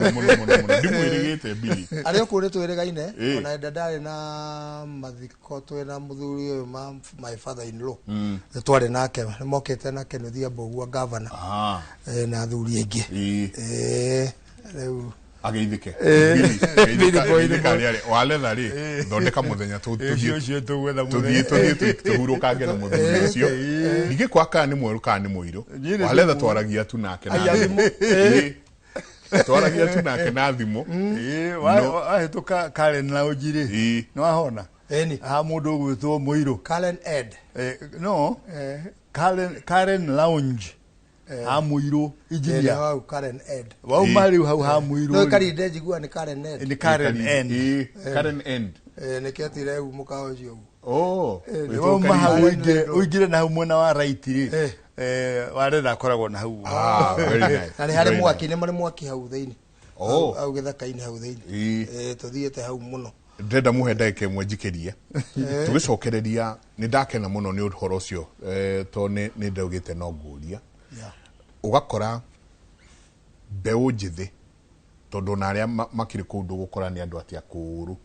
Mũno mũno mũno ndimwĩrĩgĩte Billy. Arĩa kũu nĩ twĩrĩgaine. Ona nda ndarĩ na mathiko twĩna mũthuri ũyũ my father in law, nĩ twarĩ nake, nĩ mokĩte na Kenneth Mbugua, governor, na athuri aingĩ. Rĩu Ageithĩke. Billy Billy, boy, geithĩka arĩa waletha rĩ, thondeka mũthenya tũthiĩ. Ũcio tũgwetha. Tũthiĩ tũthiĩ tũhurũkange na mũthuri ũcio. Ndingĩkwa kana nĩ mwerũ kana nĩ mũirũ. Niĩ nĩ Waletha ndĩ twaragia tu nake na Aya, thimũ. Ĩĩ. Twaragia tu nake na thimũ. Wahĩtũka Karen Lounge rĩ, nĩ wahona Ĩni. ha mũndũ ũgwĩtwo mũirũ. Karen Ed. No Karen Lounge ha mũirũ Engineer engineer. Hau Karen Ed. Wauma rĩu hau ha mũirũ No rĩ, Karinde njigua nĩ Karen Ed. Nĩ Karen End. Ĩĩ, Karen End. Nĩkĩo tire u mũkawa ũcio ũguo. Oh, wĩtwo Wauma hau Karen. ũingĩre ũingĩre na hau mwena wa right rĩ, waretha akoragwo na hau. Ah, very nice. Na nĩ harĩ Very mwaki, nĩ marĩ mwaki hau thĩinĩ. Oh. Hau gĩthaka-inĩ hau thĩinĩ. Tũthiĩte hau mũno. Ndĩrenda muhe ndagĩka ĩmwe njikĩrie tũgĩcokereria. Nĩ ndakena mũno nĩ ũhoro ũcio, tondũ nĩ ndaugĩte no ngũria. Ũgakora mbeũ njĩthĩ, tondũ ona arĩa makĩrĩ kũu ndũgũkora nĩ andũ atĩ akũrũ,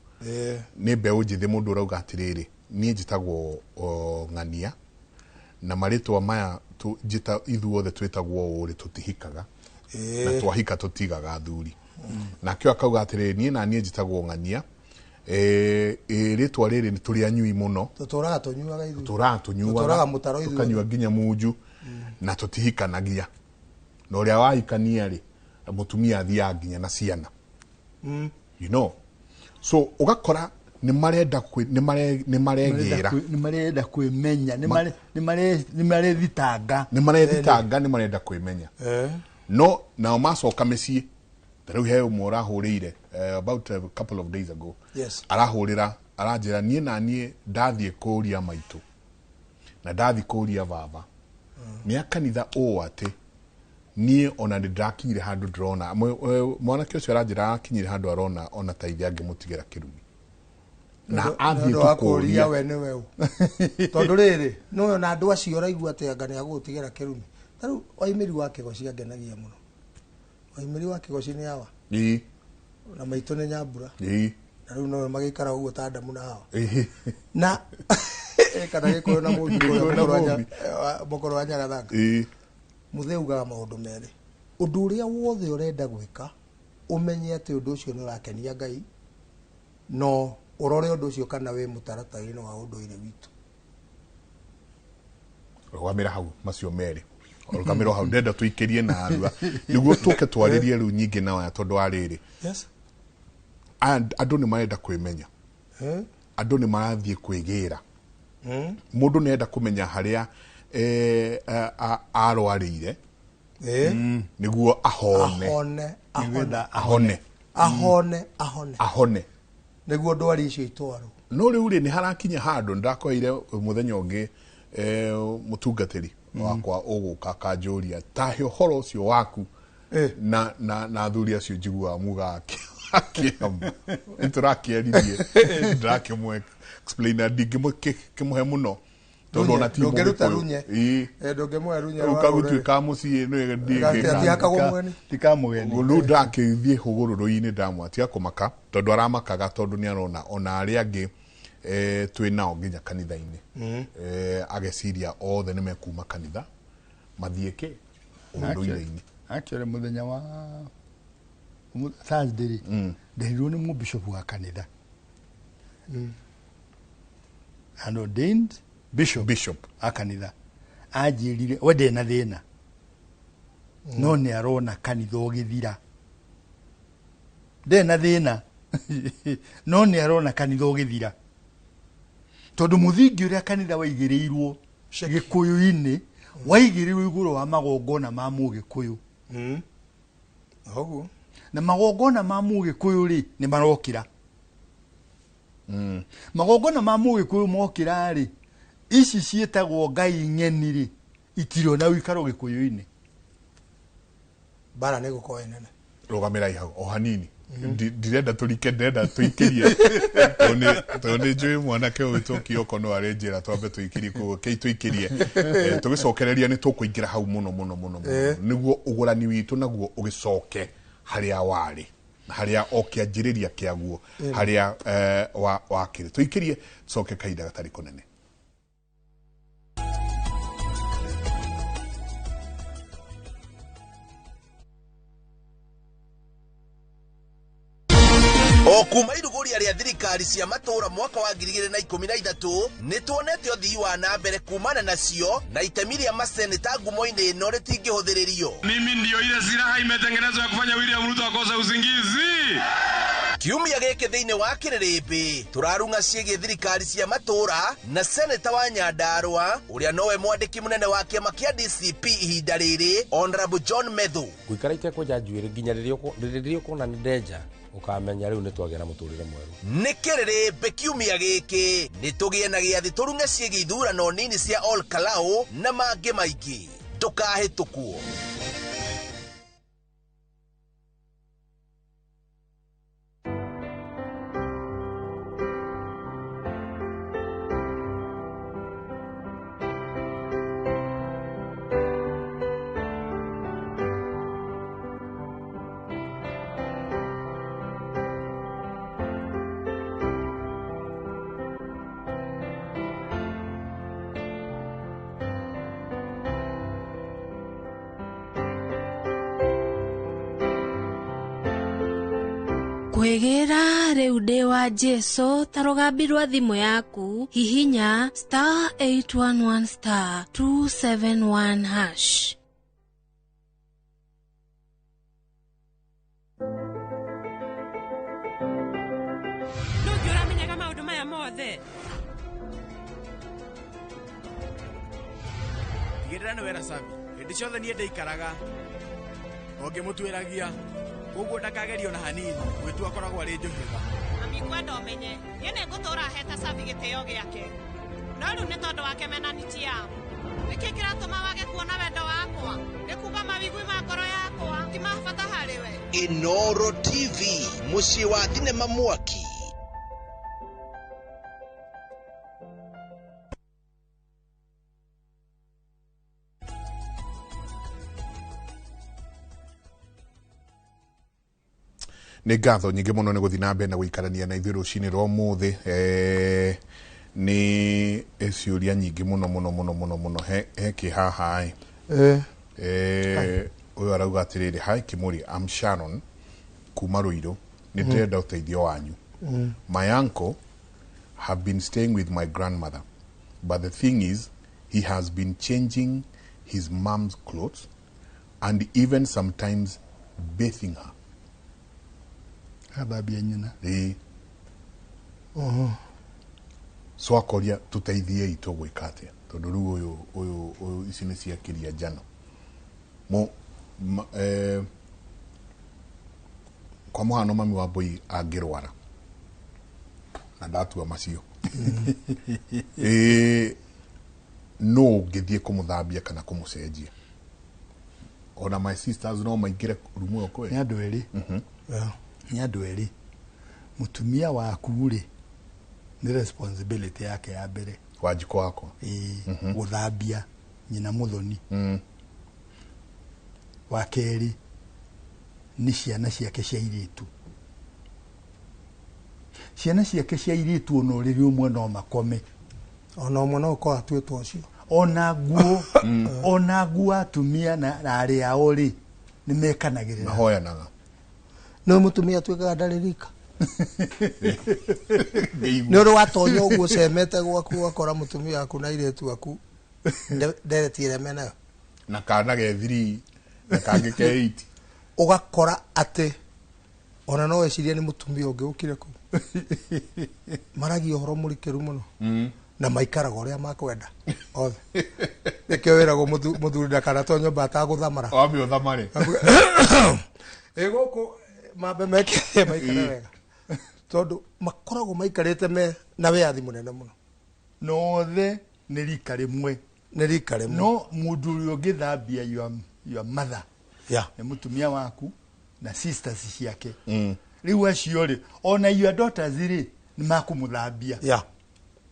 nĩ mbeũ njĩthĩ. Mũndũ ũrauga atĩrĩrĩ, niĩ njĩtagwo o, ng'ania na marĩtwa maya njĩta ithuothe twĩtagwo ũũ rĩ, tũtihikaga na twahika tũtigaga athuri. Nake ũyũ akauga atĩrĩrĩ, niĩ na niĩ njĩtagwo ng'ania, rĩtwa rĩrĩ nĩ tũrĩ anyui mũno. Tũtũraga tũnyuaga ithuĩ. Tũraga tũnyuaga. Tũtũraga mũtaro ithuĩ. Tũkanyua nginya munju na tũtihikanagia, na ũrĩa wahikania rĩ, mũtumia athiaga nginya na ciana, so ũgakora nĩ marenda nĩ maregĩra. Nĩ marenda kwĩmenya, nĩ marethitanga. Nĩ marethitanga, nĩ marenda kwĩmenya, no nao macoka mĩciĩ, ta rĩu he ũmwe ũrahũrĩire, about a couple of days ago, arahũrĩra aranjĩra, niĩ na niĩ ndathiĩ kũria maitũ na ndathiĩ kũria baba nĩ a kanitha ũũ atĩ niĩ ona nĩ ndĩrakinyire handũ ndĩrona mwanake ũcio aranjĩra arakinyire handũ arona ona ta ithe angĩmũtigĩra kĩrumi na athiĩ Nĩ ũndũ wa kũria tu kũria. We nĩwe ũ, tondũ rĩrĩ nĩwe ona andũ acio ũraigua atĩ anga nĩ agũgũtigĩra kĩrumi. Ta rĩu Waimĩri wa Kĩgoci angenagia mũno. Waimĩri wa Kĩgoci nĩ awa na maitũ nĩ Nyambura, na rĩu nowe magĩikara ũguo ta Adamu na Hawa na kana Gĩkũyũ na Mũmbi. Gĩkũyũ na Mũmbi. Mũkũrũ wa Nyagathanga. Mũthee ugaga maũndũ merĩ: ũndũ ũrĩa wothe ũrenda gwĩka, ũmenye atĩ ũndũ ũcio nĩ ũrakenia Ngai, no ũrore ũndũ ũcio kana wĩ mũtaratara-inĩ wa ũndũire witũ. Rũgamĩra hau, macio merĩ rũgamĩra hau. Ndenda tũikĩrie na arua nĩguo tũke twarĩrie rĩu nyingĩ na waya, tondũ wa rĩrĩ, andũ nĩ marenda kwĩmenya, andũ nĩ marathiĩ kwĩgĩra. Mũndũ nĩ arenda kũmenya harĩa arwarĩire nĩguo ahone. Ahone, ahone. Ahone. Ahone, ahone. Ahone. Nĩguo ndwari icio itwarwo. No rĩu rĩ, nĩ harakinya handũ nĩndakwaire mũthenya ũngĩ, mũtungatĩri wakwa ũgũka akanjũria tahe ũhoro ũcio waku na athuri acio njiguaga mugaga akĩamba nĩ tũrakĩaririe, ndĩrakĩmwe explain na ndingĩkĩmũhe mũno tondũ ona ti Ndũngĩruta Mũgĩkũyũ. runye. Ĩĩ. Ndũngĩmũhe runye Rĩu rwa kagũtuĩka mũciĩ nĩ Atiakagwo mũgeni. Tikamũgeni. Rĩu ndakĩthiĩ hũgũrũrũ-inĩ, ndamwatia kũmaka tondũ aramakaga, tondũ nĩ arona ona arĩa angĩ, twĩ nao nginya kanitha-inĩ, ageciria othe nĩ mekuma kanitha mathiĩ kĩ ũndũire-inĩ. Actually, mũthenya wa Thursday rĩ, nderirwo nĩ mũbishop wa kanitha, an ordained bishop, bishop wa kanitha, anjĩrire we ndĩ na thĩna, no nĩ arona kanitha ũgĩthira. Ndĩ na thĩna, no nĩ arona kanitha ũgĩthira, tondũ mũthingi ũrĩa kanitha waigĩrĩirwo gĩkũyũ-inĩ waigĩrĩirwo igũrũ wa magongona ma mũgĩkũyũ. Ũguo. Na magongona ma mũgĩkũyũ rĩ, nĩ marokĩra. Magongona ma mũgĩkũyũ mokĩra rĩ, ici ciĩtagwo ngai ng'eni rĩ, itirĩ ona ũikaro gĩkũyũ-inĩ. Mbara nĩ gũkorwo ĩ nene. Rũgamĩrai hau o hanini. Ndirenda tũrike, ndĩrenda tũikĩrie, tondũ nĩ njũĩ mwanake ũyũ wĩtwo Kioko no arĩ njĩra twambe tũikĩrie koguo kei tũikĩrie. Tũgĩcokereria nĩ tũkũingĩra hau mũno mũno mũno mũno nĩguo ũgũrani witũ naguo ũgĩcoke. harĩa warĩ na harĩa o kĩanjĩrĩria kĩaguo harĩa wakĩrĩ. Tũikĩrie tũcoke kahinda gatarĩ kũnene. O kuma iruguria rĩa thirikari cia matũra mwaka wa 2013 nĩ tuonete ũthii wa na mbere kumana nacio na itemi rĩa maseneta ngumo-inĩ ĩno rĩtingĩhũthĩrĩrio. Mimi ndio ile silaha imetengenezwa ya kufanya William Ruto akose usingizi. Kiumia gĩkĩ thĩinĩ wa kĩrĩrĩmbĩ tũrarung'a ciĩgiĩ thirikari cia matũra na seneta wa Nyandarua ũrĩa nowe mwandĩki mũnene wa kĩama kĩa DCP ihinda rĩrĩ Honorable John Methu. Ngũikara itekwenja njuĩrĩ nginya rĩrĩa ũkona nĩ ndenja ukamenya riu nitwagĩa na mũtũrĩre mwerũ. Nĩ kĩrĩrĩmbĩ kiumia gĩkĩ nĩ tũgĩe na gĩathĩ tũrung'e ciĩgiĩ ithurano nini cia Ol Kalou na mangĩ maingĩ. Ndũkahĩtũkwo. Kwĩgĩra rĩu ndĩ wa Jesu ta rũgambi rwa thimũ yaku hihinya star 811 star 271 hash. Nũngĩ ũramenyaga maũndũ maya mothe. Tigĩrĩra nĩ wera Savi hĩndĩ ciothe niĩ ndĩikaraga o ngĩmũtuĩragia koguo ndakagerio na hanini gwĩtua akoragwo arĩ njũhĩga. Mami ngwenda ũmenye niĩ nĩngũtũra hete Savi gĩtĩo gĩake no rĩu nĩ tondũ wake mena nitiamu. Nĩkĩ kĩratũma wage kuona wendo wakwa? Nĩ kuga mawigwi ma ngoro yakwa ti ma bata harĩ we. Inoro TV mũciĩ wa thinema mwaki. Nĩ ngatho nyingĩ mũno nĩ gũthiĩ na mbere na gũikarania na ithuĩ rũcinĩ rwa ũmũthĩ. Nĩ ciũria nyingĩ mũno mũno mũno mũno mũno he kĩ haha ĩ. Ũyũ arauga atĩrĩrĩ, hi Kimuri, I'm Sharon kuma Ruiru, nĩ ndĩrenda ũteithio wanyu. My uncle have been staying with my grandmother, but the thing is he has been changing his mom's clothes and even sometimes bathing her. Athambia nyina. Ĩĩ. So akoria tũteithiei tũgwĩka atĩa tondũ rĩu ũyũ ũyũ ici nĩ ciakĩria njano. Kwa mũhano mami wa Mbui angĩrwara na ndatua macio no ũngĩthiĩ kũmũthambia kana kũmũcenjia? Ona my sisters no maingĩre rumu ĩyo kweli. Nĩ andũ erĩ. Nĩ andũ erĩ. Mũtumia waku rĩ nĩ responsibility yake ya mbere. Wanjikũ wakwa. Ĩĩ, gũthambia nyina mũthoni. Wa kerĩ nĩ ciana ciake cia airĩtu. Ciana ciake cia airĩtu ona ũrĩrĩ ũmwe no makome. Ona ũmwe no ũkorwo atuĩtwo ũcio. Ona nguo, ona nguo atumia na arĩ ao rĩ nĩ mekanagĩrĩra. Mahoyanaga. No mũtumia atuĩkaga ndarĩ rika. Nĩ ũrĩ watonya ũguo ũcemete gwaku ũgakora mũtumia waku na airĩtu aku ndereti ĩrĩa menayo. Na kana ge 3 na kangĩ ke 8. Ũgakora atĩ ona no wecirie nĩ mũtumia ũngĩ ũkire kũu. Maragia ũhoro mũrikĩru mũno. Na maikaraga ũrĩa makwenda othe. Nĩkĩo wĩragwo mũthuri ndakanatonye nyũmba atagũthamara. Wambe ũthamare. Ĩ gũkũ mambe mekĩre maikare wega. Tondũ makoragwo maikarĩte me na wĩyathi mũnene mũno. Na othe nĩ rika rĩmwe. Nĩ rika rĩmwe. No mũndũ ũrĩa ũngĩthambia your mother nĩ mũtumia waku na sisters ciake. Rĩu acio rĩ ona your daughters rĩ nĩ makũmũthambia.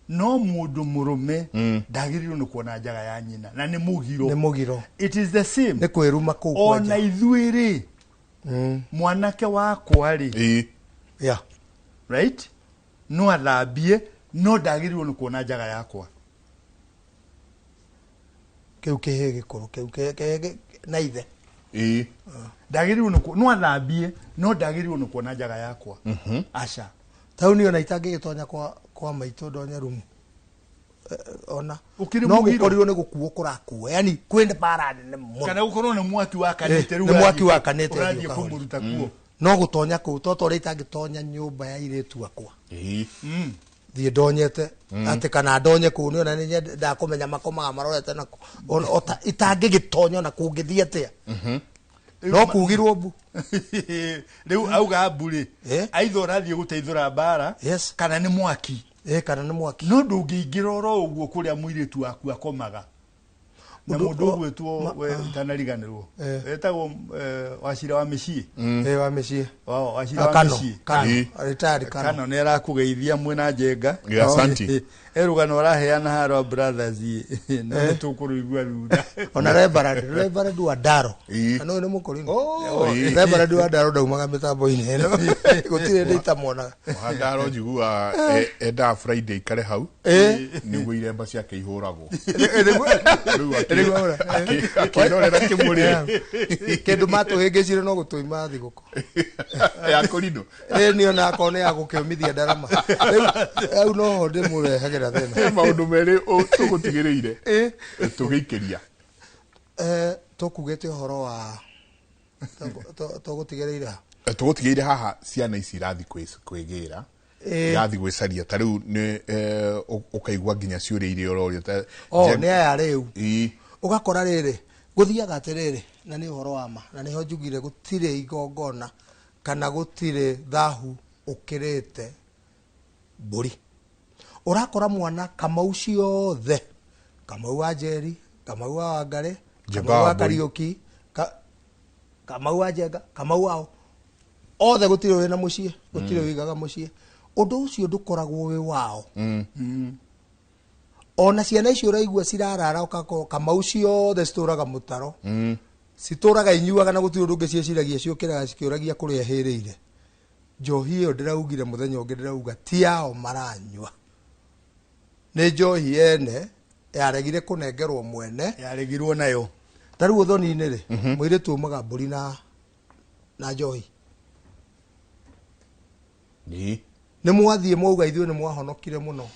No mũndũ mũrũme ndagĩrĩirwo nĩ kuona njaga ya nyina na nĩ mũgiro. Nĩ mũgiro. It is the same. Nĩ kwĩruma kũu kwanja. Ona ithuĩ rĩ Mwanake wakwa rĩ, yeah. Right, no athambie no ndagĩrĩirwo nĩ kuona njaga yakwa. Kĩu kĩhĩ gĩkũrũ kĩu na ithe. Ndagĩrĩirwo nĩ no athambie no ndagĩrĩirwo nĩ kuona njaga yakwa. Aca. Tau niĩ ona itangĩgĩtonya kwa maitũ ndonye rumu. Ona no gũkorirwo nĩ gũkuo kũrakuo, yani kwĩna mbara nene mũno, kana gũkorwo nĩ mwaki wakanĩte, rĩu nĩ mwaki wakanĩte ũrathiĩ kũmũruta kuo. No gũtonya kũu toto ũrĩa itangĩtonya nyũmba ya airĩtu akwa thiĩ ndonyete atĩ kana ndonye kũu nĩ ona nĩ ndakũmenya makomaga marorete nako itangĩgĩtonya ona kũngĩthiĩ atĩa no kugirwo mbu. Rĩu auga mbu rĩ, aitha ũrathiĩ gũteithũra mbara kana nĩ mwaki. Kana nĩ mwaki. No ndũngĩingĩra oro ũguo kũrĩa mũirĩtu waku akomaga. Na mũndũ ũgwĩtwo itanariganĩrwo etagwo Wachira wa mĩciĩ. Wa mĩciĩ. Wachira wa mĩciĩ. Retired Kano nĩ arakũgeithia mwĩna Njenga. Asante. Rũgano araheana harwa brothers no nĩ tũkũrũigua thutha. Ona Reverend wa Ndaro. Kana ũyũ nĩ mũkũrinũ. Reverend wa Ndaro ndaumaga mĩtambo-inĩ ĩno. Gũtirĩ hĩndĩ itamuonaga. Ndaro njiguaga endaga Friday ikare hau nĩguo iremba ciake ihũragwo. Rĩu akĩrorera kĩmũrĩ. Kĩndũ matũhĩngĩcire no gũtũima thigũkũ. Ya kũrinũ. Niĩ ona akorwo nĩ ya gũkĩũmithia ndarama. Rĩu no ho ndĩmũrehagĩra thĩna. Maũndũ merĩ tũgũtigĩrĩire tũgĩikĩria. Tũkugĩte ũhoro wa tũgũtigĩrĩire ha? Tũgũtigĩrĩire haha ciana ici irathiĩ kwĩgĩra, irathiĩ gwĩcaria. Ta rĩu nĩ ũkaigua nginya ciũria iria ũroria. Nĩ aya rĩu. Ũgakora rĩrĩ gũthiaga atĩrĩrĩ, na nĩ ũhoro wa ma, na nĩho njugire gũtirĩ igongona kana gũtirĩ thahu ũkĩrĩte mbũri. Ũrakora mwana Kamau ciothe, Kamau wa Njeri, Kamau wa Wangari, Kamau wa Kariũki, Kamau wa Njenga, Kamau wao othe gũtirĩ wĩna mũciĩ, gũtirĩ wĩigaga mũciĩ. Ũndũ ũcio ndũkoragwo wĩ wao. Ona ciana icio ũraigua cirarara ũgakorwo Kamau ciothe citũraga mũtaro, citũraga inyuaga na gũtirĩ ũndũ ũngĩ ciĩciragia, ciũkĩraga cikĩũragia kũrĩa hĩrĩire. Njohi ĩyo ndĩraugire mũthenya ũngĩ, ndĩrauga ti yao maranyua, nĩ njohi ene yaregire kũnengerwo mwene, yaregirwo nayo. Ta rĩu ũthoni-inĩ rĩ, mũirĩtu umaga mbũri na njohi. Nĩ mwathiĩ mwauga ithuĩ nĩ mwahonokire mũno,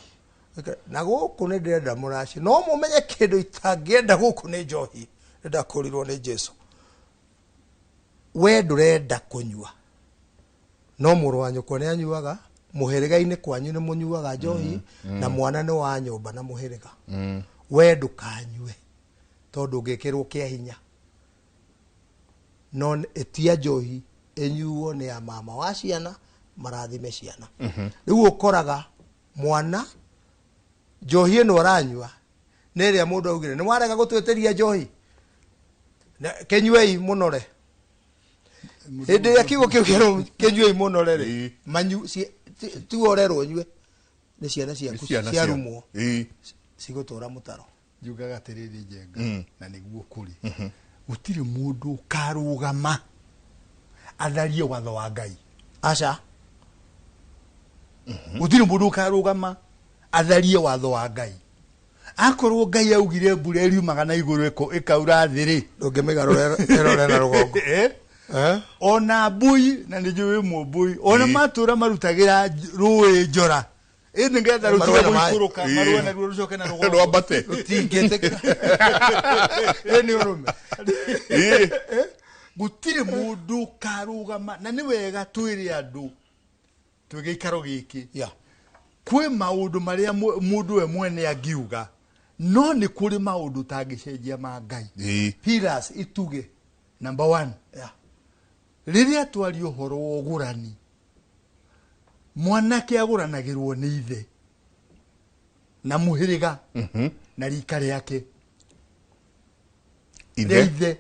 na gũkũ nĩ ndĩrenda mũraci, no mũmenye kĩndũ itangĩenda gũkũ nĩ njohi, nĩndakũrirwo nĩ Jesu. We ndũrenda kũnyua, no mũrũ wa nyũkwa nĩ anyuaga, mũhĩrĩga-inĩ kwanyu nĩ mũnyuaga njohi, na mwana nĩ wa nyũmba na mũhĩrĩga. We ndũkanyue tondũ ũngĩkĩrwo kĩa hinya. No ĩtia njohi ĩnyuo nĩ ya mama wa ciana, marathime ciana. Rĩu ũkoraga mwana njohi ĩno aranyua nĩ ĩrĩa mũndũ augire nĩ warega gũtwĩtĩria njohi, kĩnyuei mũnore. Hĩndĩ ĩrĩa kiugo kĩu kĩerwo kĩnyuei mũnore rĩ, manyu tiwe ũrerwo ũnyue, nĩ ciana ciaku ciarumwo cigũtũra mũtaro. Njugaga atĩrĩrĩ Njenga, na nĩguo kũrĩ, gũtirĩ mũndũ ũkarũgama atharie watho wa Ngai. Aca. Gũtirĩ mũndũ ũkarũgama atharie watho wa Ngai. Akorwo Ngai augire mbura ĩriumaga na igũrũ ĩkaura thĩ rĩ, ndũngĩmĩgarũra ĩrore na rũgongo. Ona mbui, na nĩ njũĩ mũmbui, ona matũra marutagĩra rũĩ njora nĩgetha rũtige gũikũrũka, marũe naruo rũcoke na rũgongo. Rwambate. Rũtingĩtĩkĩra. Nĩ ũrũme. Gũtirĩ mũndũ ũkarũgama, na nĩ wega twĩre andũ twĩ gĩikaro gĩkĩ. Kwĩ maũndũ marĩa mũndũ we mwene angiuga, no nĩ kũrĩ maũndũ ũtangĩcenjia ma Ngai. Pillars itugĩ. Number 1. Rĩrĩa twaria ũhoro wa ũgũrani, mwanake agũranagĩrwo nĩ ithe na mũhĩrĩga na rika rĩake. Ithe.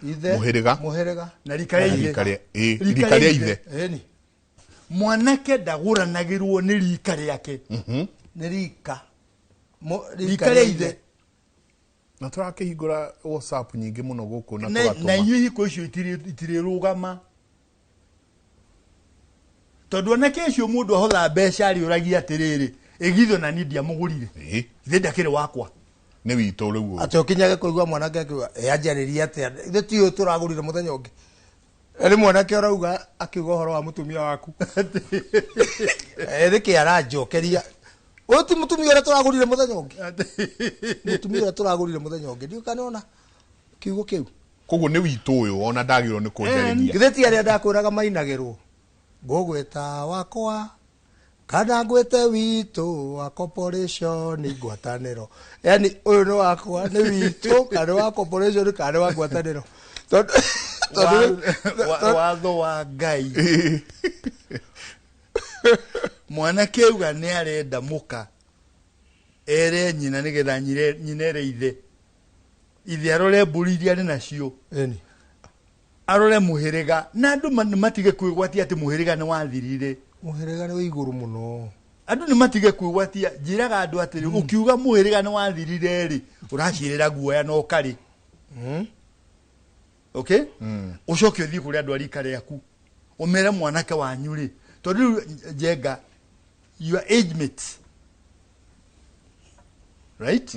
Ithe. Mũhĩrĩga. Mũhĩrĩga. Na rika rĩa ithe. Rika rĩa ithe. Mwanake ndagũranagĩrwo nĩ rika rĩake. Nĩ rika. Rika rĩa ithe. Na tũrakĩhingũra WhatsApp nyingĩ mũno gũkũ na tũgatũma. Na inyuĩ hiko icio itirĩrũgama. Tondũ anake acio mũndũ ahotha mbeca arĩũragia atĩrĩrĩ, ĩgithio na niĩ ndiamũgũrire. Ithe ndakĩrĩ wakwa. Nĩ witũ rĩu. Atĩ ũkinyage kũigua mwanake akiuga anjarĩria atĩa ithe ti ũyũ tũragũrire mũthenya ũngĩ. Nĩ mwanake ũrauga akiuga ũhoro wa mũtumia waku. Nĩkĩ aranjokeria ũyũ ti mũtumia ũrĩa tũragũrire mũthenya ũngĩ. Mũtumia ũrĩa tũragũrire mũthenya ũngĩ ndiũ kana ona kiugo kĩu. Koguo nĩ witũ ũyũ ona ndagĩrĩirwo nĩ kũnjarĩria. Githĩ ti arĩa ndakwĩraga mainagĩrwo ngũgwĩta wakwa kana ngwĩte witũ wa corporation ngwatanĩro. Yani ũyũ nĩ wakwa nĩ witũ kana nĩ wa corporation kana nĩ wa ngwatanĩro. Watho wa Ngai. Mwanake auga nĩ arenda mũka ere nyina nĩgetha nyina ere ithe. Ithe arore mbũri iria arĩ nacio. Arore mũhĩrĩga na andũ matige kwĩgwatia atĩ mũhĩrĩga nĩ wathirire. Mũhĩrĩga nĩ wĩ igũrũ mũno. Andũ nĩ matige kwĩgwatia. Njĩraga andũ atĩrĩ, ũkiuga mũhĩrĩga nĩ wathirire rĩ, ũraciĩrĩra guoya na ũkarĩ. Okay? Ũcoke ũthiĩ kũrĩ andũ a rika rĩaku. Ũmere mwanake wanyu rĩ, tondũ rĩu Njenga, your age mates. Right?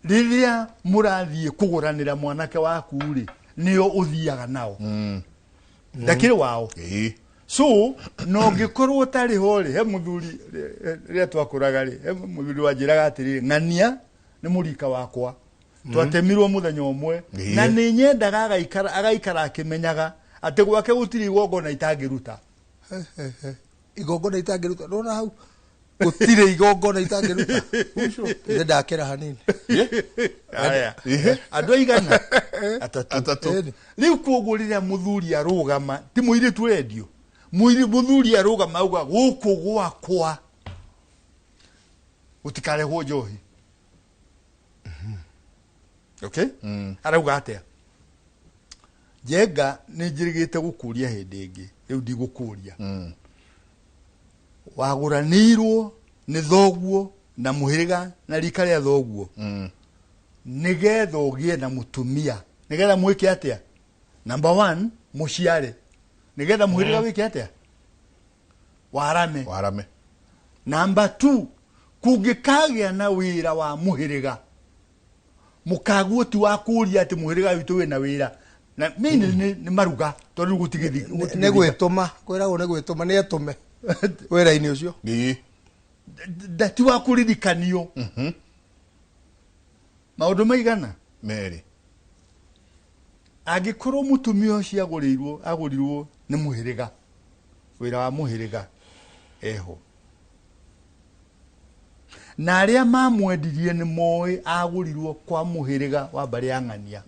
Rĩrĩa mũrathiĩ kũgũranĩra mwanake waku rĩ, nĩo ũthiaga nao. Ndakĩrĩ wao. So, no ngĩkorwo ũtarĩ ho rĩ, he mũthuri rĩrĩa twakũraga rĩ, he mũthuri wanjĩraga atĩrĩrĩ, ng'ania nĩ mũrika wakwa. Twatemirwo mũthenya ũmwe. Na nĩ nyendaga agaikara akĩmenyaga atĩ gwake gũtirĩ igongona itangĩruta. Igongona itangĩruta. Ndona hau gũtirĩ igongona itangĩruta. Nĩ ndakĩra hanini. Andũ aigana? Atatũ. Rĩu koguo rĩrĩa mũthuri arũgama, ti mũirĩtu ũrendio. Mũthuri arũgama auga gũkũ gwakwa gũtikarehwo njohi. Okay? Arauga atĩa? Njenga nĩ njĩrĩgĩte gũkũria hĩndĩ ĩngĩ, rĩu ndigũkũria. Wagũranĩirwo nĩ thoguo na mũhĩrĩga na rika rĩa thoguo. Nĩgetha ũgĩe na mũtumia. Nĩgetha mwĩke atĩa? Number 1, mũciare. Nĩgetha mũhĩrĩga wĩke atĩa? Warame. Warame. Number 2, kũngĩkagĩa na wĩra wa mũhĩrĩga. Mũkaguo ti wa kũria atĩ mũhĩrĩga witũ wĩna wĩra. Na mimi nĩ maruga tondũ gũtigĩthi. Nĩ gwĩtũma, kwĩragwo nĩ gwĩtũma, nĩ etũme wĩra-inĩ ũcio. Ti wa kũririkanio. Maũndũ maigana? Merĩ. Angĩkorwo mũtumia ũcio agũrirwo nĩ mũhĩrĩga, wĩra wa mũhĩrĩga eho. Na arĩa mamwendirie nĩ moĩ agũrirwo kwa mũhĩrĩga wa mbarĩ ya ng'ania.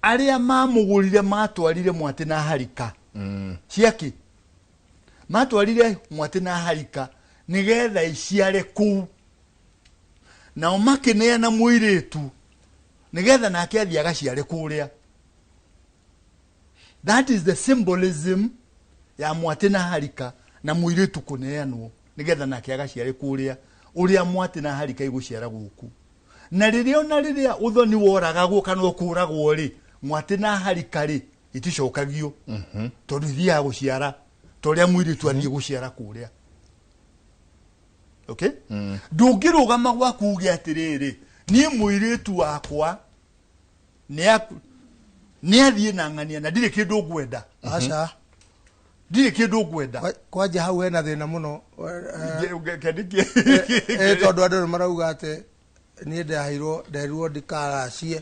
Arĩa mamũgũrire matwarire mwatĩ na harika. Ciaki? Matwarire mwatĩ na harika nĩgetha iciare kũu. Nao makĩneana mũirĩtu nĩgetha nake athiĩ agaciare kũrĩa. That is the symbolism ya mwatĩ na harika na mũirĩtu kũneanwo nĩgetha nake agaciare kũrĩa ũrĩa mwatĩ na harika igũciara gũkũ. Na rĩrĩa ona rĩrĩa ũthoni woragagwo kana ũkũragwo rĩ, mwatĩ na harika rĩ iticokagio. Tondũ ithiaga gũciara ta ũrĩa mũirĩtu athiĩ gũciara kũrĩa. Okay? Ndũngĩrũgama gwaku uge atĩrĩrĩ, niĩ mũirĩtu wakwa nĩ athiĩ na ng'ania na ndirĩ kĩndũ ngwenda. Aca. Ndirĩ kĩndũ ngwenda. Kwanja hau hena thĩna mũno. Tondũ andũ nĩ marauga atĩ niĩ ndaheirwo, nderirwo ndikaracie,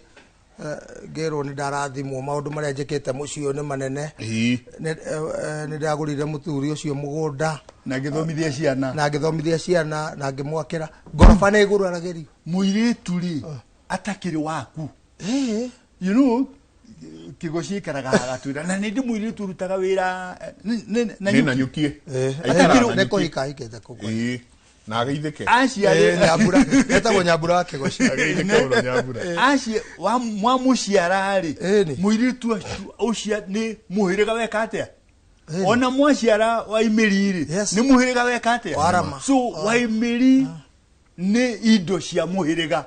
ngĩrwo nĩ ndarathimwo maũndũ marĩa njĩkĩte mũciĩ ũyũ nĩ manene. Nĩ ndagũrire mũthuri ũcio mũgũnda. Na ngĩthomithia ciana. Na ngĩthomithia ciana na ngĩmwakĩra. Ngoroba nĩ ĩgũraragĩrio. Mũirĩtu rĩ, atakĩrĩ waku. You know, kĩgo cikaraga hagatwĩra. Na nĩ ndĩ mũirĩtu ũrutaga wĩra, na Nĩ na nyuki. Nĩ kũhika ahikĩte kũu. Na ageithĩke. Aciarĩ Nyambura. Etagwo Nyambura wa Kĩgoci. Ageithĩke mũno Nyambura. Aci, mwamũciara rĩ, mũirĩtu ũcio nĩ mũhĩrĩga weka atĩa? Ona mwaciara Waimĩri rĩ, nĩ mũhĩrĩga weka atĩa? Warama. So Waimĩri nĩ indo cia mũhĩrĩga.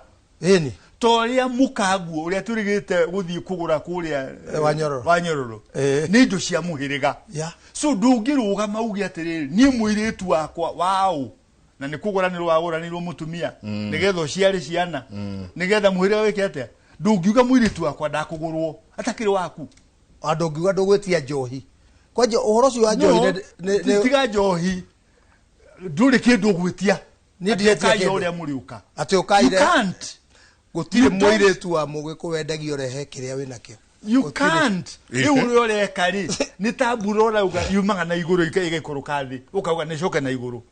Ta ũrĩa mũkanguo ũrĩa tũrĩgĩte gũthiĩ kũgũra kũrĩa Wanyororo. Wanyororo nĩ indo cia mũhĩrĩga. So ndũngĩrũgama uge atĩrĩrĩ, niĩ mũirĩtu wakwa waũ na nĩ kũgũranĩrwo wagũranĩirwo mũtumia nĩgetha ũciare ciana nĩgetha mũhĩrĩga wĩke atĩa, ndũngiuga mũirĩtu wakwa ndakũgũrwo atakĩrĩ waku. Andũ ngiuga ndũgwĩtia njohi kwanja ũhoro ũcio wa njohi. No, tiga njohi, ndũrĩ kĩndũ ũgwĩtia. Niĩ ndiretia Atĩ ũkaire kĩndũ. ũrĩa mũrĩũka. Atĩ ũkaire. You can't. Gũtirĩ You don't. mũirĩtu wa mũgĩkũ wendagio rehe kĩrĩa wĩnakĩo. You Gũtirĩ. can't. Rĩu ũrĩa ũreka rĩ, nĩ ta mbura ũrauga yumaga na igũrũ ĩgaikũrũka thĩ, ũkauga nĩ ĩcoke na igũrũ.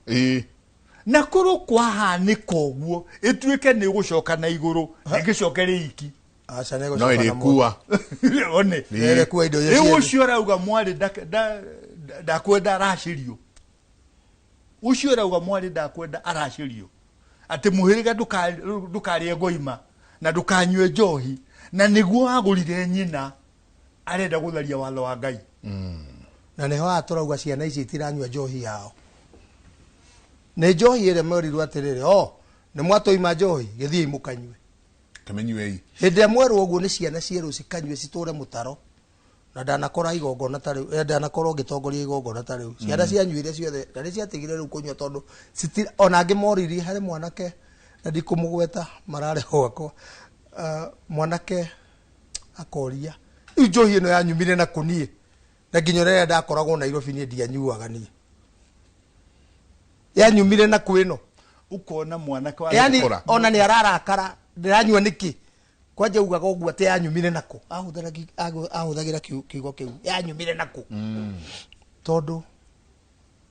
Na korwo kwahanĩka ũguo, ĩtuĩke nĩ ĩgũcoka na igũrũ, ĩngĩcoke rĩ iki. Aca, nĩ No ĩgũcoka na ĩrĩkua. One. Nĩ ĩrĩkua indo iria Rĩu ciothe. ũcio ũrauga mwarĩ ndakwenda aracĩrio, ũcio ũrauga mwarĩ ndakwenda aracĩrio, atĩ mũhĩrĩga ndũkarĩe ngoima na ndũkanyue njohi, na nĩguo wagũrire nyina, arenda gũtharia watho wa Ngai. Na nĩho haha tũrauga ciana ici itiranyua njohi yao, nĩ njohi ĩrĩa merirwo atĩrĩrĩ, o nĩ mwatũima njohi, gĩthiĩi mũkanyue. Kamenyuei. Hĩndĩ ĩrĩa mwerwo ũguo nĩ ciana cierwo cikanyue citũre mũtaro, na ndanakora igongona ta rĩu, ndanakorwo ngĩtongoria igongona ta rĩu, ciana cianyuire ciothe na nĩ ciatigire rĩu kũnyua tondũ ona angĩ moririe harĩ mwanake na ndikũmũgweta mararĩ gwakwa. Mwanake akoria, rĩu njohi ĩno yanyumire na kũniĩ, na nginya rĩrĩa ndakoragwo Nairobi niĩ ndianyuaga, niĩ yanyumire na kwĩ ĩno. Ukona mwanake wa Yani Gũkũra. ona nĩ ararakara, ndĩranyua nĩkĩ? Kwanja ugaga ũguo atĩ yanyumire nakũ, ahũthagĩra kiugo kĩu, yanyumire nakũ, tondũ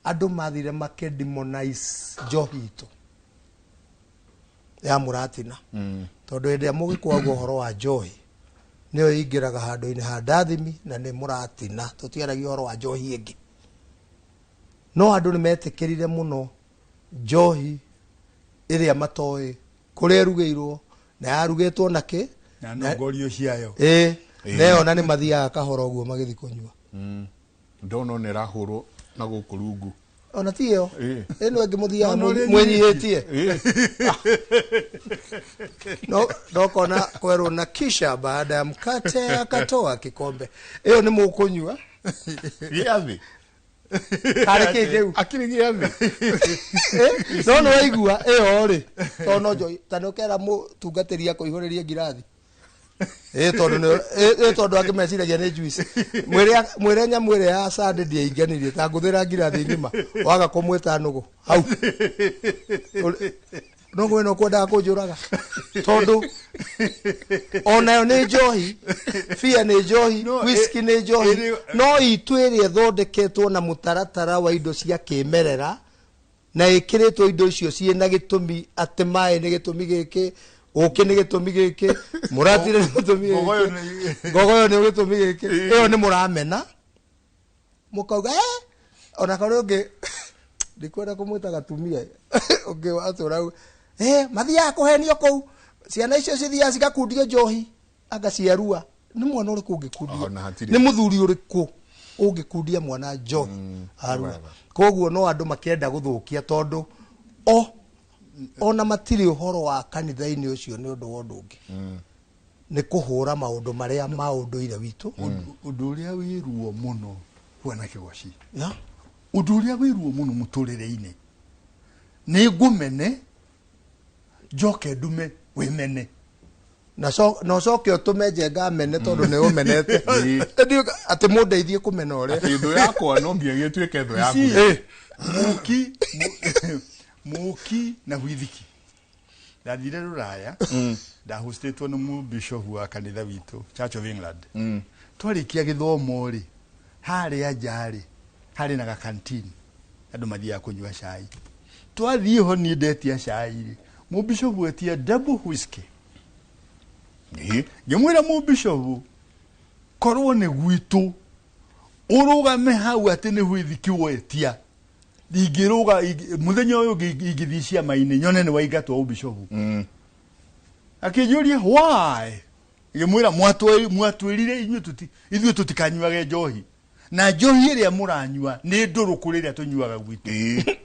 andũ mathire makĩdemonize njohi itũ ya mũratina, tondũ hĩndĩ ĩrĩa mũgĩkũ ũhoro wa njohi nĩyo ĩingĩraga handũ-inĩ ha ndathimi na nĩ mũratina, tũtiaragia ũhoro wa njohi ĩngĩ. No andũ nĩ metĩkĩrire mũno njohi ĩrĩa matoĩ kũrĩa ĩrugĩirwo na yarugĩtwo na kĩ. Na nongorio ciayo. Ĩĩ, na ĩyo na nĩ mathiaga kahora ũguo magĩthiĩ kũnyua. Ndona nĩ ĩrahũrwo na gũkũ rungu. Ona ti ĩyo. Ĩno ĩngĩ mũthiaga No, no, rĩu mwĩnyihĩtie, no ndokona kwerwo na kisha baada ya mkate akatoa kikombe, ĩyo nĩ mũkũnyua. Gĩathĩ. Karĩ kĩ kĩu? Akĩrĩ gĩathĩ. No nĩ waigua ĩyo rĩ, tondũ no njohi ta nĩ ũkera mũtungatĩri akũihũrĩrie ngirathi, ĩ tondũ ĩ tondũ angĩ meciragia nĩ juice. Mwĩre mwĩre nyamũ ĩrĩa ya sande ndiainganirie ta ngũthĩra ngirathi ng'ima, waga kũmwĩta nũgũ hau. No ngwĩ no kwendaga kũnjũraga, tondũ onayo nĩ njohi, bia nĩ njohi, No, whisky nĩ njohi, no itũ ĩrĩa ĩthondeketwo na mũtaratara wa indo cia kĩmerera na ĩkĩrĩtwo indo icio ciĩ na gĩtũmi, atĩ maĩ nĩ gĩtũmi gĩkĩ, ũkĩ nĩ gĩtũmi gĩkĩ, mũratire nĩ gĩtũmi Ngogoyo gĩkĩ, nĩ ngogoyo nĩ gĩtũmi gĩkĩ, ĩyo nĩ mũramena mũkauga, ona karĩ ũngĩ ndikwenda kũmwĩta gatumia ũngĩ watũra, mathiaga kũhenio kũu, ciana icio cithiaga cigakundio njohi anga ciarua. Nĩ mwana ũrĩkũ ũngĩkundia? Ona hatirĩ. Nĩ mũthuri ũrĩkũ ũngĩkundia mwana njohi arua? Koguo no andũ makĩenda gũthũkia, tondũ o ona matirĩ ũhoro wa kanitha-inĩ ũcio, nĩ ũndũ wa ũndũ ũngĩ, nĩ kũhũra maũndũ marĩa ma ũndũire witũ. Ũndũ ũrĩa wĩ ruo mũno bwana Kĩgoci, Ya? Ũndũ ũrĩa wĩ ruo mũno mũtũrĩre-inĩ nĩ ngũmene njoke ndume wĩmene. Na ũcoke ũtũme Njenga mene tondũ nĩ ũmenete. Atĩ mũndeithie kũmena ũrĩa Atĩ thũ yakwa no nginya gĩtuĩke thũ yaku. See, mũki mũki na withiki, ndathire rũraya, ndahostĩtwo nĩ mũbishopu wa kanitha witũ, Church of England. Twarĩkia gĩthomo rĩ, harĩa nja rĩ, harĩ na gakantini andũ mathiaga kũnyua cai. Twathiĩ ho, niĩ ndetia cai rĩ, mũbishopu etia double whisky. Ngĩmwĩra, mũbishopu, korwo nĩ gwitũ ũrũgame hau atĩ nĩ withiki wetia, ingĩrũga mũthenya ũyũ ũngĩ ingĩthiĩ ciama-inĩ nyone nĩ waingatwo ũbishopu. Akĩnjũria why, ngĩmwĩra, mwatwĩrire inyuĩ ithuĩ tũtikanyuage njohi, na njohi ĩrĩa mũranyua nĩ ndũrũ kũrĩ ĩrĩa tũnyuaga gwitũ.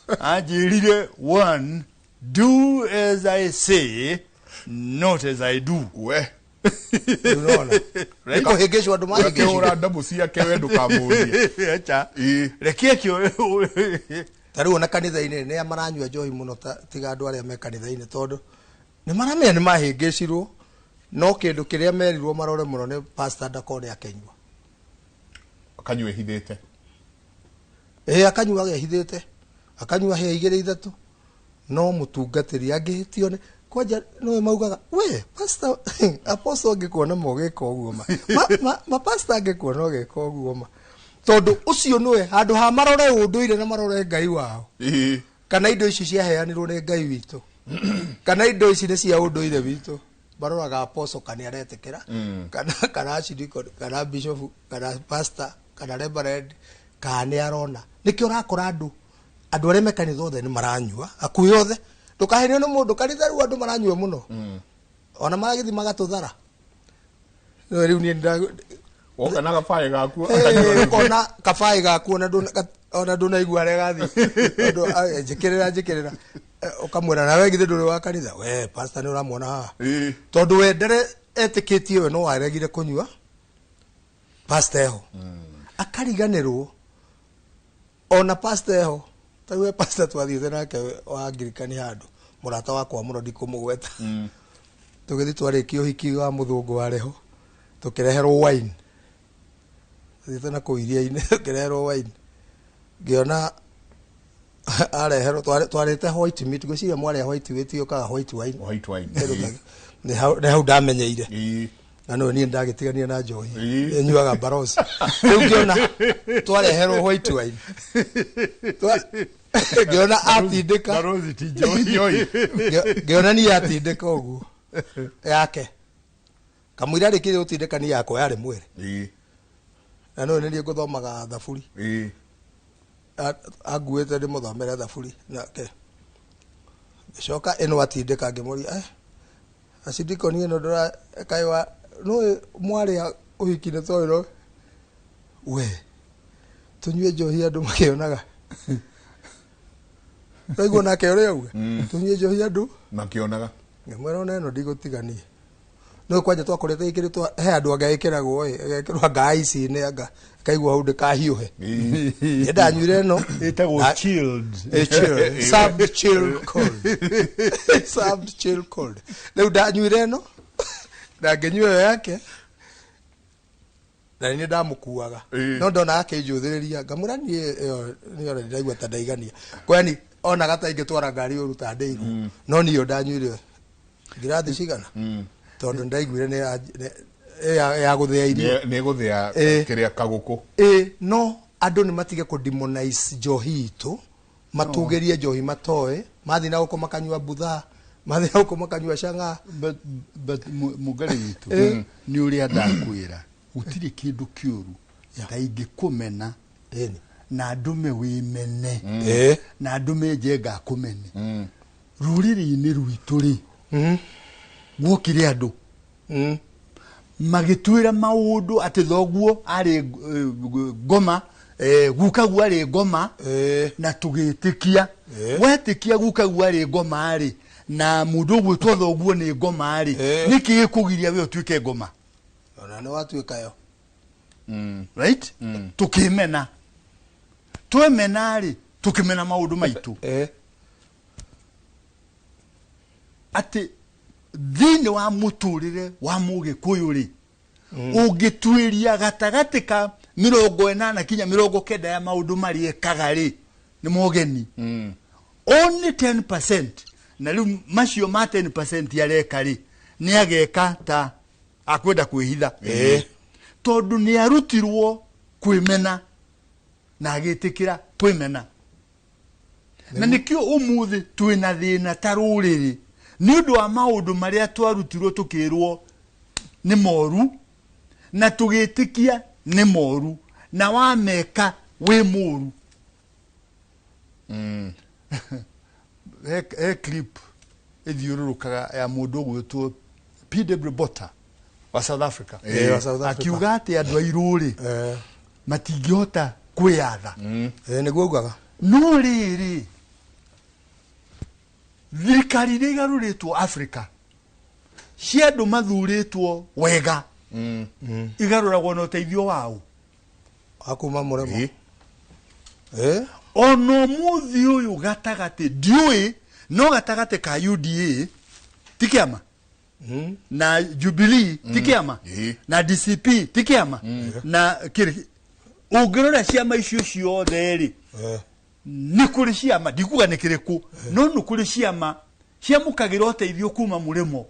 Anjĩrire, "One, do as I say Not as I do. We. Unaona? Right? Kũhĩngĩcwo andũ mahĩngĩcwo. Akĩhũra ndabu ciake we ndũkamũrie. Acha. Ĩĩ. Reke akĩo. Ta rĩu ona kanitha-inĩ nĩ maranyua njohi mũno tiga andũ arĩa me kanitha-inĩ, tondũ nĩ maramenya nĩ mahĩngĩcirwo, no kĩndũ kĩrĩa merirwo marore mũno nĩ pastor ndakone akĩnyua. Akanyua ehithĩte. Ĩĩ, akanyua agehithĩte, akanyua hĩa igĩrĩ ithatũ, no mũtungatĩri angĩhĩtio nĩ kwanja nĩwe maugaga we pastor apostle angĩkuona ma ũgĩka ũguo ma. Ma pastor angĩkuona ũgĩka ũguo ma, tondũ ũcio nĩwe handũ ha marore ũndũire na marore Ngai wao. Ĩĩ. Kana indo ici ciaheanirwo nĩ Ngai witũ, kana indo ici nĩ cia ũndũire witũ, maroraga apostle kana nĩaretĩkĩra, kana archdeacon, kana bishop, kana pastor, kana reverend, kana nĩarona. Nĩkĩo ũrakora andũ arĩa me kanitha othe nĩ maranyua, hakuhĩ othe. Ndũkahenio nĩ mũndũ, kanitha rĩu andũ maranyua mũno. Ona magĩthiĩ magatũthara. No rĩu niĩ Woka na gabaĩ gaku, ũkona kabaĩ gaku ona ndũnaigua harĩa gathiĩ. Tondũ, njĩkĩrĩra, njĩkĩrĩra. Ũkamwĩra nawe githĩ ndũrĩ wa kanitha? We pastor nĩ ũramuona haha. Tondũ we ndere etĩkĩtie we no aregire kũnyua pastor eho. Akariganĩrwo ona pastor eho. Ta we pastor twathiĩte nake wa Anglikani handũ, mũrata wakwa mũno ndikũmũgweta. Tũgĩthiĩ twarĩkia ũhiki wa mũthũngũ warĩ ho, tũkĩreherwo wine. Tũthiĩte na kũu iria-inĩ, tũkĩreherwo wine. Ngĩona areherwo, twarĩte white meat, ngwĩciria mwarĩa white meat yũkaga white wine. White wine. Nĩ hau ndamenyeire. Na no niĩ ndagĩtigania na njohi. Nyuaga barosi. Rĩu ngĩona twareherwo white wine. Ngĩona atindĩka. Barosi ti njohi. Ngĩona niĩ atindĩka ũguo. Yake. Kamũira rĩkĩrĩ gũtindĩka niĩ yakwa yarĩ mwĩrĩ. Na no nĩ niĩ ngũthomaga thaburi. Anguĩte ndĩmũthomere thaburi nake. Ngĩcoka ĩno atindĩka ngĩmũria, acindikoni ĩno ndũra kaĩ wa no mwarĩa ũhiki nĩ tondũ no we tũnyue njohi andũ makĩonaga. Ũraigua nake ũrĩa auga? Tũnyue njohi andũ makĩonaga. Ngĩmwĩra ona ĩno ndigũtigania. No kwanja twakorete ĩkĩrĩtwo he andũ anga ĩkĩragwo ĩ, ĩgekĩrwo anga ici-inĩ anga kaigua hau ndĩkahiũhe. Niĩ ndanyuire ĩno. Ĩtagwo chilled. Ĩ chilled. Served chilled cold. Served chilled cold. Rĩu ndanyuire ĩno na ngĩnyua ĩyo yake na nĩ ndamũkuaga. No ndona akĩnjũthĩrĩria ngamwĩra niĩ ĩyo nĩyo ndĩraigua ta ndaigania. Kwani onaga ta ingĩtwara ngari ũru ta ndĩirwo. No niĩ ndanyuire ngirathi cigana? Tondũ ndaiguire nĩ ya gũthĩa irio. Nĩ gũthĩa kĩrĩa kagũkũ. No andũ nĩ matige kũ demonize njohi itũ, matũgĩrie njohi matoĩ, mathiĩ na gũkũ makanyua buthaa, mathiĩ na gũkũ makanyua cang'aa. But mũngarĩ witũ, nĩ ũrĩa ndakwĩra, gũtirĩ kĩndũ kĩũru ta ingĩkũmena na ndũme wĩmene, na ndũme njenga akũmene. Rũrĩrĩ-inĩ rwitũ rĩ, guokire andũ magĩtuĩra maũndũ atĩ thoguo arĩ ngoma, gukaguo arĩ ngoma, na tũgĩtĩkia. Wetĩkia gukaguo arĩ ngoma rĩ, na mũndũ ũgwĩtwo thoguo nĩ ngoma rĩ, nĩkĩ gĩkũgiria we ũtuĩke ngoma? Ona nĩ watuĩka yo. Right? Tũkĩmena. Twemena rĩ, tũkĩmena maũndũ maitũ. Atĩ thĩinĩ wa mũtũrĩre wa mũgĩkũyũ rĩ, ũngĩtuĩria gatagatĩ ka 80 kinya 90 ya maũndũ marĩa ekaga rĩ, nĩ mogeni. Only 10%, na rĩu macio ma 10% areka rĩ, nĩ ageka ta akwenda kwĩhitha. Tondũ nĩ arutirwo kwĩmena na agĩtĩkĩra kwĩmena. Na nĩkĩo ũmũthĩ twĩna thĩna ta rũrĩrĩ, nĩ ũndũ wa maũndũ marĩa twarutirwo tũkĩrwo nĩ moru, na tũgĩtĩkia nĩ moru, na wameka wĩ mũru. He clip ĩthiũrũrũkaga ya mũndũ ũgwĩtwo P.W. Botha wa South Africa. Wa South Africa. Akiuga atĩ andũ airũ rĩ, matingĩhota kwĩyatha. Nĩguo augaga. No rĩrĩ, thirikari iria igarũrĩtwo Africa Cia andũ mathurĩtwo wega igarũragwo na ũteithio wao akuma mũremo. Ona ũmũthĩ ũyũ gatagatĩ ndiũĩ no gatagatĩ ka UDA ti kĩama na Jubilee ti kĩama na DCP ti kĩama na kĩrĩ ũngĩrora ciama icio ciothe rĩ nĩ kũrĩ ciama ndikuga nĩ kĩrĩkũ no nĩ kũrĩ ciama ciamũkagĩra ũteithio kuma mũrĩmo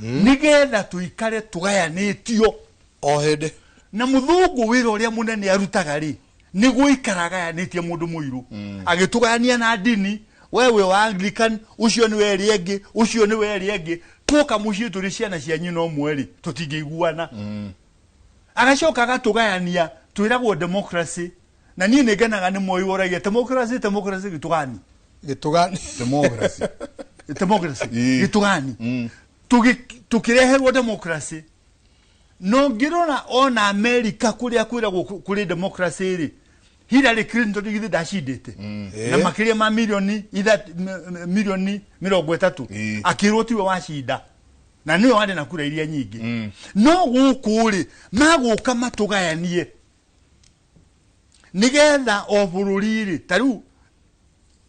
nĩgetha tũikare tũgayanĩtio o hĩndĩ. Na mũthũngũ wĩra ũrĩa mũnene arutaga rĩ nĩ gũikara agayanĩtie mũndũ mũirũ agĩtũgayania na ndini we wĩ wa Anglican ũcio nĩ werĩ ĩngĩ ũcio nĩ werĩ ĩngĩ tuoka mũciĩ tũrĩ ciana cia nyina ũmwe rĩ tũtingĩiguana. Agacoka agatũgayania twĩragwo democracy na niĩ nĩ ngenaga nĩ Moi woragia democracy democracy gĩtũgani gĩtũgani democracy democracy gĩtũgani tũkĩreherwo democracy no ngĩrora ona America kũrĩa kwĩragwo kũrĩ democracy rĩ Hillary Clinton githĩ ndacindĩte na makĩria ma milioni milioni 30 akĩrwo tiwe wacinda na nĩwe warĩ na kura iria nyingĩ. No gũkũ rĩ magũka matũgayanie nĩgetha o bũrũri rĩ ta rĩu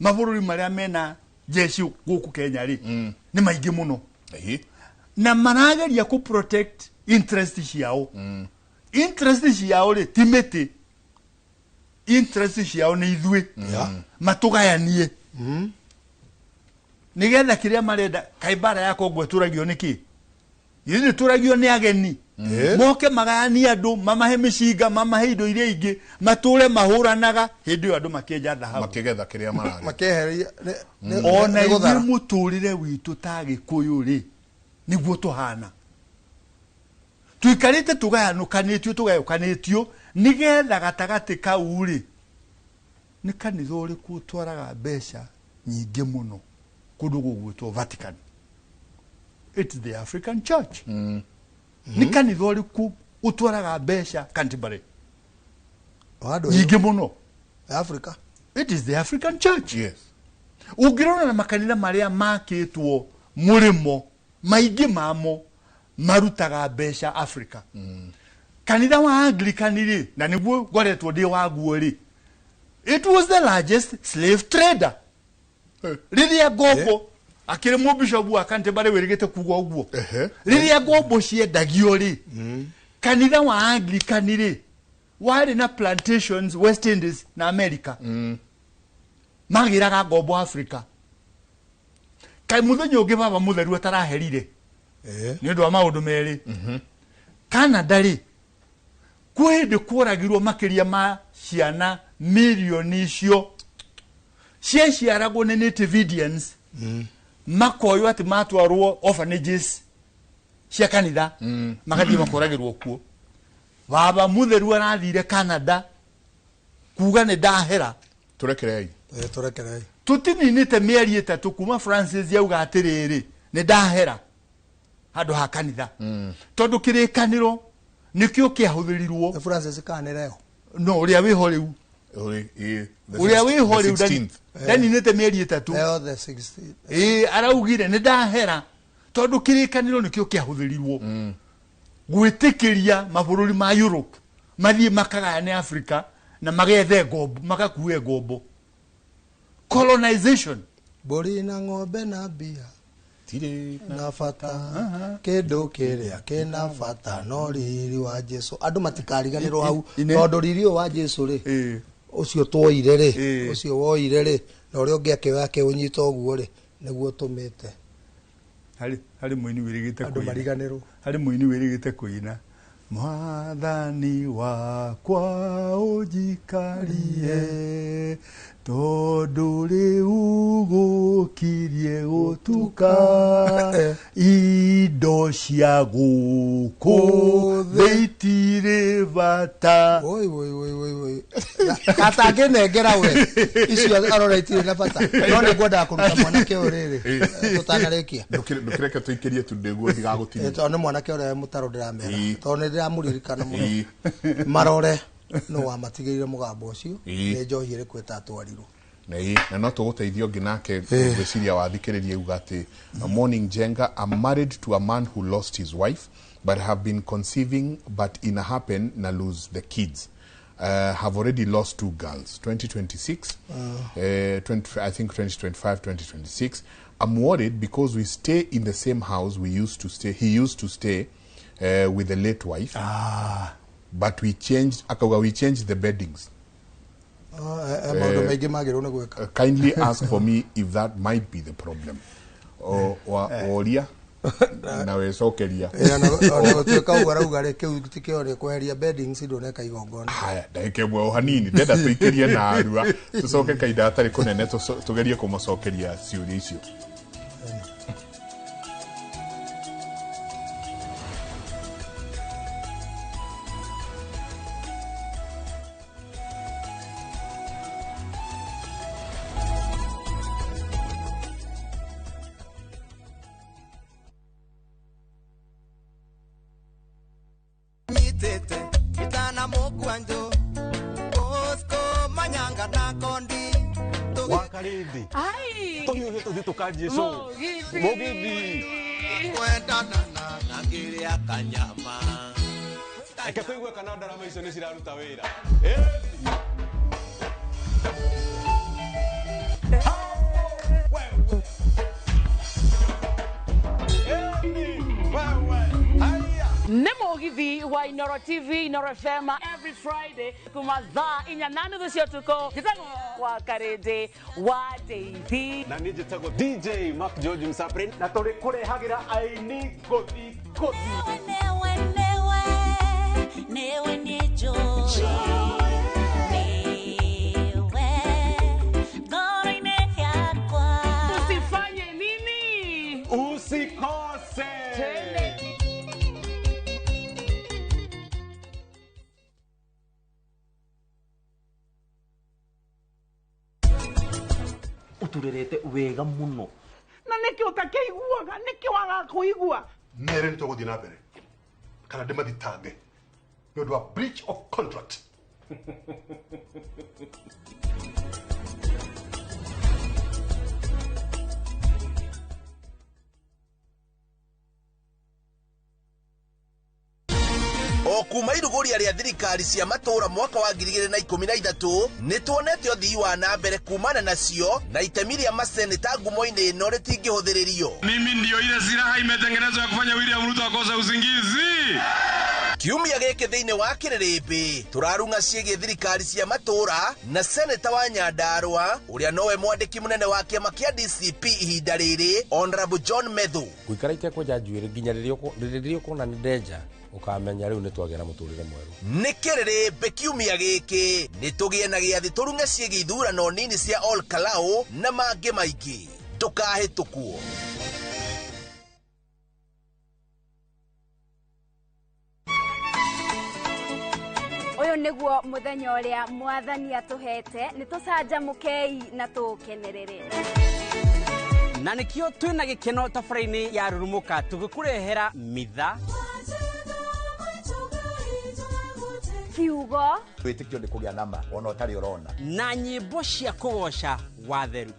mabũrũri marĩa mena jeshi gũkũ Kenya rĩ nĩ maingĩ mũno na marageria kũ protect interest ciao. Interest ciao rĩ ti mĩtĩ, interest ciao nĩ ithuĩ matũgayanie nĩgetha kĩrĩa marenda. Kaĩ mbara ya Kongo ĩtũragio nĩkĩ? Ithuĩ tũragio nĩ ageni moke magayanie andũ mamahe mĩcinga mamahe indo iria ingĩ matũre mahũranaga hĩndĩ ĩyo andũ makĩenja thahabu makĩgetha kĩrĩa maragetha makeheria. Ona ithuĩ mũtũrĩre witũ ta Gĩkũyũ rĩ nĩguo tũhana tuikarĩte tũgayanũkanĩtio tũgayũkanĩtio nĩgetha gatagatĩ kau rĩ nĩ kanitha ũrĩkũ ũtwaraga mbeca nyingĩ mũno kũndũ gũgwĩtwo Vatican? It's the African Church. Nĩ kanitha ũrĩkũ ũtwaraga mbeca Canterbury nyingĩ mũno? Africa. It is the African Church. Yes. Ũngĩrora na makanitha marĩa makĩtwo mũrĩmo maingĩ mamo marutaga mbeca Africa. Kanitha wa Anglican rĩ na nĩguo ngoretwo ndĩ waguo rĩ it was the largest slave trader. Rĩrĩa ngombo akĩrĩ mũbishopu wa Canterbury wĩrĩgĩte kuga ũguo rĩrĩa ngombo ciendagio rĩ kanitha wa Anglican rĩ warĩ na plantations West Indies na America magĩraga ngombo Africa. Kaĩ mũthenya ũngĩ baba mũtheru ataraherire nĩ ũndũ wa maũndũ merĩ. Canada rĩ kwĩ hĩndĩ kworagirwo makĩria ma ciana milioni icio ciaciaragwo nĩ native Indians makoywo atĩ matwarwo orphanages cia kanitha magathiĩ makoragĩrwo kuo. Baba mũtheru arathire Canada kuga nĩ ndahera. Tũrekerei tũrekerei tũtininĩte mĩeri 3 kuma Francis yauga atĩrĩrĩ nĩ ndahera handũ ha kanitha tondũ kĩrĩkanĩro nĩkĩo kĩahũthĩrirwo. Francis kana nĩ leo no ũrĩa wĩho rĩu ũrĩa wĩho rĩu ndaninĩte mĩeri 3 Leo the 16th ĩĩ araugire nĩ ndahera tondũ kĩrĩkanĩro nĩkĩo kĩahũthĩrirwo gwĩtĩkĩria mabũrũri ma Europe mathiĩ makagayane Africa na magethe ngombo makakue ngombo. Colonization. Mbũri na ng'ombe na mbia tirĩ na bata kĩndũ kĩrĩa kĩna bata no riri wa Jesu. Andũ matikariganĩrwo hau tondũ riri wa Jesu rĩ ũcio tuoire rĩ ũcio woire rĩ na ũrĩa ũngĩ akĩoya akĩũnyita ũguo rĩ nĩguo tũmĩte harĩ mũini wĩrĩgĩte andũ mariganĩrwo. Harĩ mũini wĩrĩgĩte kũina Mwathani wakwa ũnjikarie tondũ rĩu gũkirie gũtuka indo cia gũkũ thĩ itirĩ bata. Oi oi oi oi oi atangĩnengera we icio arora itirĩ na bata no nĩ ngwendaga kũruta mwanake ũyũ rĩrĩ tũtanarĩkia. Ndũkĩreke tũikĩrie tu nĩguo ndigagũtinie tondũ nĩ mwanake ũrĩa mũtaro ndĩramera tondũ nĩ ndĩramũririkana mũno. Marore no wamatigĩrire mũgambo ũcio nĩ njohi ĩrĩkũ ĩtatwarirwo. Na ĩ na no tũgũteithia ũngĩ nake gwĩciria wathikĩrĩria uga atĩ, "Morning Jenga, I'm married to a man who lost his wife but have been conceiving, but ina happen na lose the kids. Have already lost two girls, 2026, 20, I think 2025, 2026. I'm worried because we stay in the same house we used to stay, he used to stay with the late wife, but we changed," akauga, "we changed the beddings." Maũndũ maingĩ magĩrĩirwo nĩ gwĩka. "Kindly ask for me if that might be the problem." O, woria na wecokeria. Ona gũtuĩka ũguo arauga rĩ, kĩu tikĩo nĩ kweheria beddings, ndũneka igongona. Haya, ndagĩka ĩmwe o hanini ndenda tũikĩrie na arua, tũcoke kahinda gatarĩ kũnene tũgerie kũmũcokeria ciũria icio. Nyitĩte itana mũkwanjũ Bosco Manyanga na Kondi. Wakarĩndĩ tũhiũhe tũthiĩ tũkanjie show. Mũgithi. Mũgithi. Kwendana na ngĩrĩa kanyama. Reke tũigue kana ndarama icio nĩ ciraruta wĩra. Nĩ mũgithi wa Inoro TV, Inoro FM, every Friday kuma thaa 4:30 cia ũtukũ. Njĩtagwo wa Karĩndĩ wa Daisy. Na niĩ njĩtagwo DJ Mark George Msaprin, na tũrĩ kũrehagĩra aini ngũthi ngũthi. Newe nĩ njũĩ newe ngoro-inĩ yakwa. Usifanye nini? Usikose. Twende. Ũtũrerete wega mũno. Na nĩkĩ ũtakĩiguaga? Nĩkĩ wagaga kũigua? Mere nĩ tũgũthiĩ na mbere kana ndĩmathitange nĩ ũndũ wa breach of contract. O kuma irugũria rĩa thirikari cia matũũra mwaka wa 2013, nĩ tuonete ũthii wa na mbere kumana nacio, na itemi rĩa maseneta ngumo-inĩ ĩno rĩtingĩhũthĩrĩrio. Mimi ndio ile silaha imetengenezwa ya kufanya William Ruto akose usingizi. Kiumia gĩkĩ thĩinĩ wa kĩrĩrĩmbĩ tũrarung'a ciĩgiĩ thirikari cia matũũra na seneta wa Nyandarũa ũrĩa nowe mwandĩki mũnene wa kĩama kĩa DCP ihinda rĩrĩ, Honorable John Methu. Ngũikara itekwenja njuĩrĩ nginya rĩrĩa ũkona nĩ ndenja, ũkamenya rĩu nĩ twagĩa na mũtũrĩre mwerũ. Nĩ kĩrĩrĩmbĩ kiumia gĩkĩ nĩ tũgĩe na gĩathĩ tũrung'e ciĩgiĩ ithurano nini cia Ol Kalou na mangĩ maingĩ. Ndũkahĩtũkwo. Ũyũ nĩguo mũthenya ũrĩa mwathani atũhete, nĩ tũcanjamũkei na tũũkenerere. Na nĩkĩo twĩna gĩkeno tabarĩra-inĩ ya Rurumũka tũgĩkũrehera mitha, kiugo, wĩtĩkio nĩ kũgĩa nama ona ũtarĩ ũrona, na nyĩmbo cia kũgoca watheru.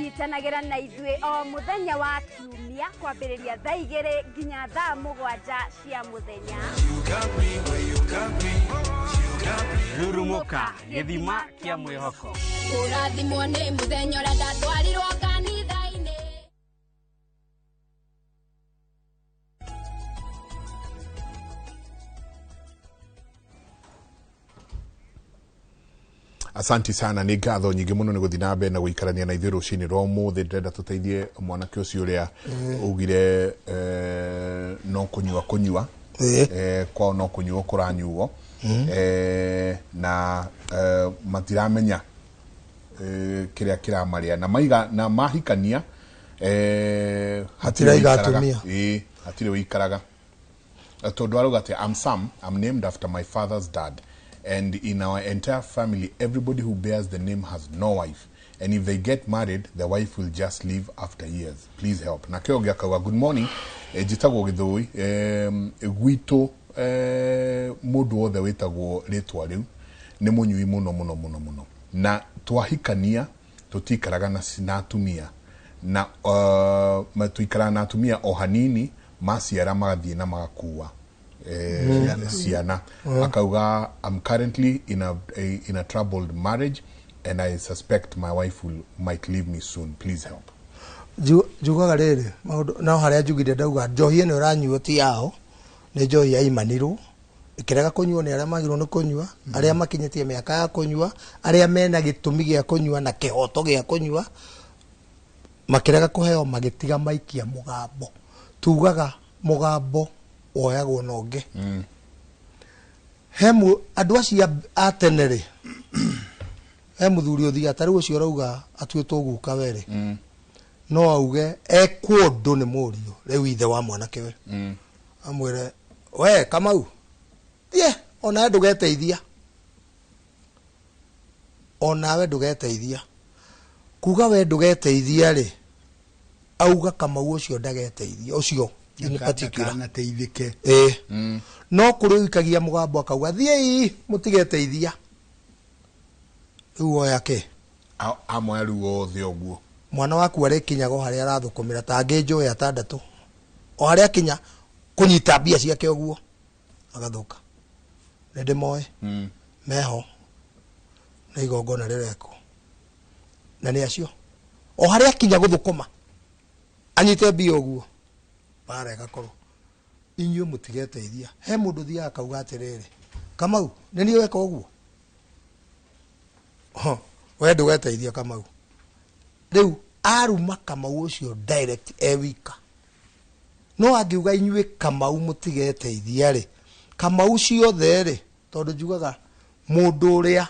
Nyitanagĩra na ithuĩ o mũthenya wa kiumia kwambĩrĩria thaa 2 nginya thaa 7 cia mũthenya. Rurumũka, gĩthima kĩa mwĩhoko. Kũrathimwo nĩ mũthenya ũrĩa ndatwarirwo kanitha-inĩ. Asanti sana, nĩ ngatho nyingĩ mũno nĩ gũthiĩ na mbere na gũikarania na ithuĩ rũcinĩ rwa ũmũthĩ. Ndĩrenda tũteithie mwanake ũcio ũrĩa ugire no kũnyua kũnyua, kwao no kũnyuo kũranyuo, na matiramenya kĩrĩa kĩramarĩa na maiga na mahikania, hatirĩ Matiraiga ũikaraga. atumia. Ĩĩ, hatirĩ ũikaraga. Tondũ arauga atĩ, "I'm Sam, I'm named after my father's dad, and in our entire family everybody who bears the name has no wife, and if they get married the wife will just leave after years. Please help." Na kĩo gĩakauga, "Good morning, njĩtagwo Gĩthũi, gwitũ mũndũ wothe wĩtagwo rĩtwa rĩu Nĩ mũnyui mũno mũno mũno mũno, na twahikania tũtikaraga na atumia na tuikaraga na atumia o hanini, maciara magathiĩ na magakua ciana. Akauga, "I'm currently in a troubled marriage and I suspect my wife might leave me soon. Please help." Njugaga rĩrĩ, maũndũ no harĩa njugire, ndauga njohi ĩno ĩranyuo ti yao, nĩ njohi yaimanirwo ĩkĩrega kũnyuo nĩ arĩa magĩrĩirwo nĩ kũnyua, arĩa makinyĩtie mĩaka ya kũnyua, arĩa mena gĩtũmi gĩa kũnyua na kĩhoto gĩa kũnyua, makĩrega kũheo, magĩtiga maikia mũgambo. Tugaga mũgambo woyagwo na ũngĩ. He andũ acio a tene rĩ, he mũthuri ũthiaga ta rĩu ũcio ũrauga atuĩtwo guka we rĩ, no auge ekwo ũndũ nĩ mũriũ rĩu ithe wa mwanake we, amwĩre, "We Kamau, thiĩ onawe ndũgeteithia, onawe ndũgeteithia." Kuga we ndũgeteithia rĩ, auga Kamau ũcio ndageteithia ũcio in particular. Ndakanateithĩke. Ĩĩ, no kũrĩ ũikagia mũgambo akauga, "Thiĩi mũtigeteithia." Rĩu woya kĩ? Amoya rĩu othe ũguo. Mwana waku arĩkinyaga o harĩa arathũkũmĩra, ta angĩ njũĩ atandatũ, o harĩa akinya kũnyita mbia ciake ũguo agathũka. Nĩ ndĩmoĩ meho na igongona rĩrekwo na nĩ acio, o harĩa akinya gũthũkũma anyite mbia ũguo, bara ĩgakorwo, "Inyuĩ mũtigeteithia." He mũndũ thiaga akauga atĩrĩrĩ, "Kamau, nĩ niĩ weka ũguo." Ho, we ndũgeteithia Kamau. Rĩu aruma Kamau ũcio direct e wika. No angiuga, "Inyuĩ Kamau mũtigeteithia" rĩ, Kamau ciothe rĩ, tondũ njugaga mũndũ ũrĩa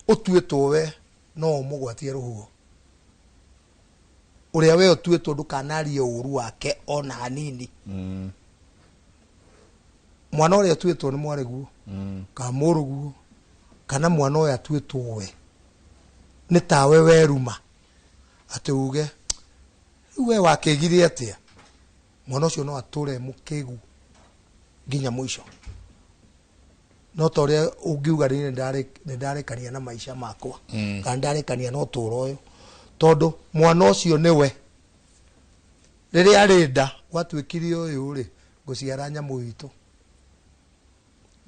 ũtuĩtwo we no ũmũgwatie rũhuho, ũrĩa we ũtuĩtwo ndũkanarie ũru wake ona hanini. Mwana ũrĩa ũtuĩtwo nĩ mwarĩguo kana mũrũguo kana mwana ũyũ atuĩtwo we nĩ tawe weruma atĩ uge, "Rĩu we wakĩgire atĩa?" Mwana ũcio no atũre mũkĩgu nginya mũico. No ta ũrĩa ũngiuga rĩrĩ, nĩ ndarĩkania na maica makwa kana ndarĩkania na ũtũũro ũyũ, tondũ mwana ũcio nĩwe rĩrĩa arĩ nda gwatuĩkire ũyũ rĩ, ngũciara nyamũ itũ,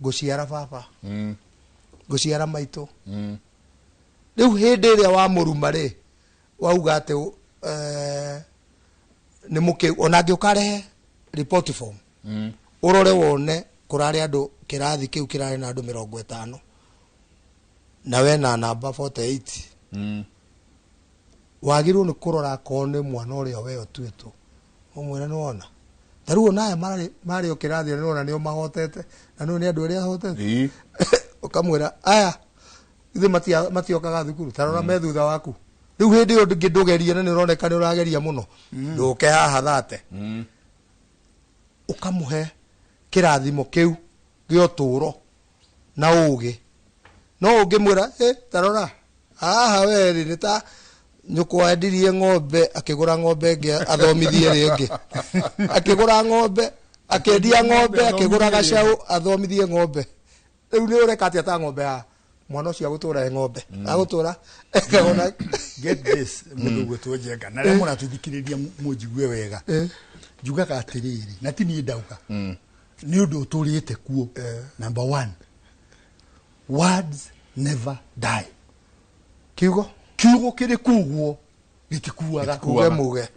ngũciara baba, ngũciara maitũ. Rĩu hĩndĩ ĩrĩa wamũruma rĩ, wauga atĩ nĩ mũkĩgu, ona angĩũkarehe report form, ũrore wone kũrarĩ andũ kĩrathi kĩu kĩrarĩ na andũ 50 na we na namba 48, wagĩrĩirwo nĩ kũrora akorwo nĩ mwana ũrĩa we ũtuĩtwo, ũmwĩre, "Nĩ wona ta rĩu ona aya marĩ o kĩrathi, nĩ wona nĩo mahotete na nĩo nĩ andũ arĩa ahotete." Ũkamwĩra, "Aya ithuĩ matiokaga thukuru, ta rora me thutha waku." Rĩu hĩndĩ ĩyo ndũngĩ ndũgerie na nĩ ũroneka nĩ ũrageria mũno, ndũke haha thate. Ũkamũhe kĩrathimo kĩu gĩa ũtũũro na ũgĩ. No ũngĩmwĩra, "Ĩ ta rora haha we rĩ, nĩ ta nyũkwa endirie ng'ombe akĩgũra ng'ombe ĩngĩ athomithie rĩngĩ, akĩgũra ng'ombe, akĩendia ng'ombe, akĩgũra gacaũ athomithie ng'ombe," rĩu nĩ ũreka atĩa ta ng'ombe haha? Mwana ũcio agũtũra e ng'ombe, agũtũra ekagona. Get this, mũndũ ũgwĩtwo Njenga na arĩa mũratũthikĩrĩria mũnjigue wega. Njugaga atĩrĩrĩ, na ti niĩ ndauga, nĩ ũndũ ũtũrĩte kuo. Number one, words never die. Kiugo. Kiugo kĩrĩ kugwo gĩtikuaga. Uge muge.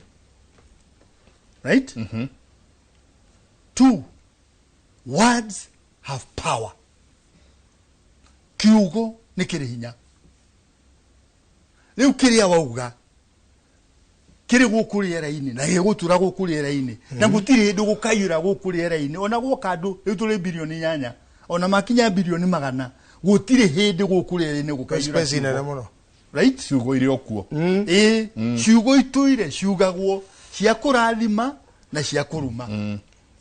Right. Two, words have power. Kiugo nĩ kĩrĩ hinya. Rĩu kĩrĩa wauga kĩrĩ gũkũ rĩera-inĩ na gĩgũtũra gũkũ rĩera-inĩ na gũtirĩ hĩndĩ gũkaiyũra gũkũ rĩera-inĩ. Ona gwoka andũ rĩu tũrĩ 8 bilioni, ona makinya 100 bilioni gũtirĩ hĩndĩ gũkũ rĩera-inĩ gũkaiyũra Space kiugo. nene mũno. Right. Ciugo irĩ o kuo. Ĩĩ, ciugo itũire ciugagwo cia kũrathima na cia kũruma.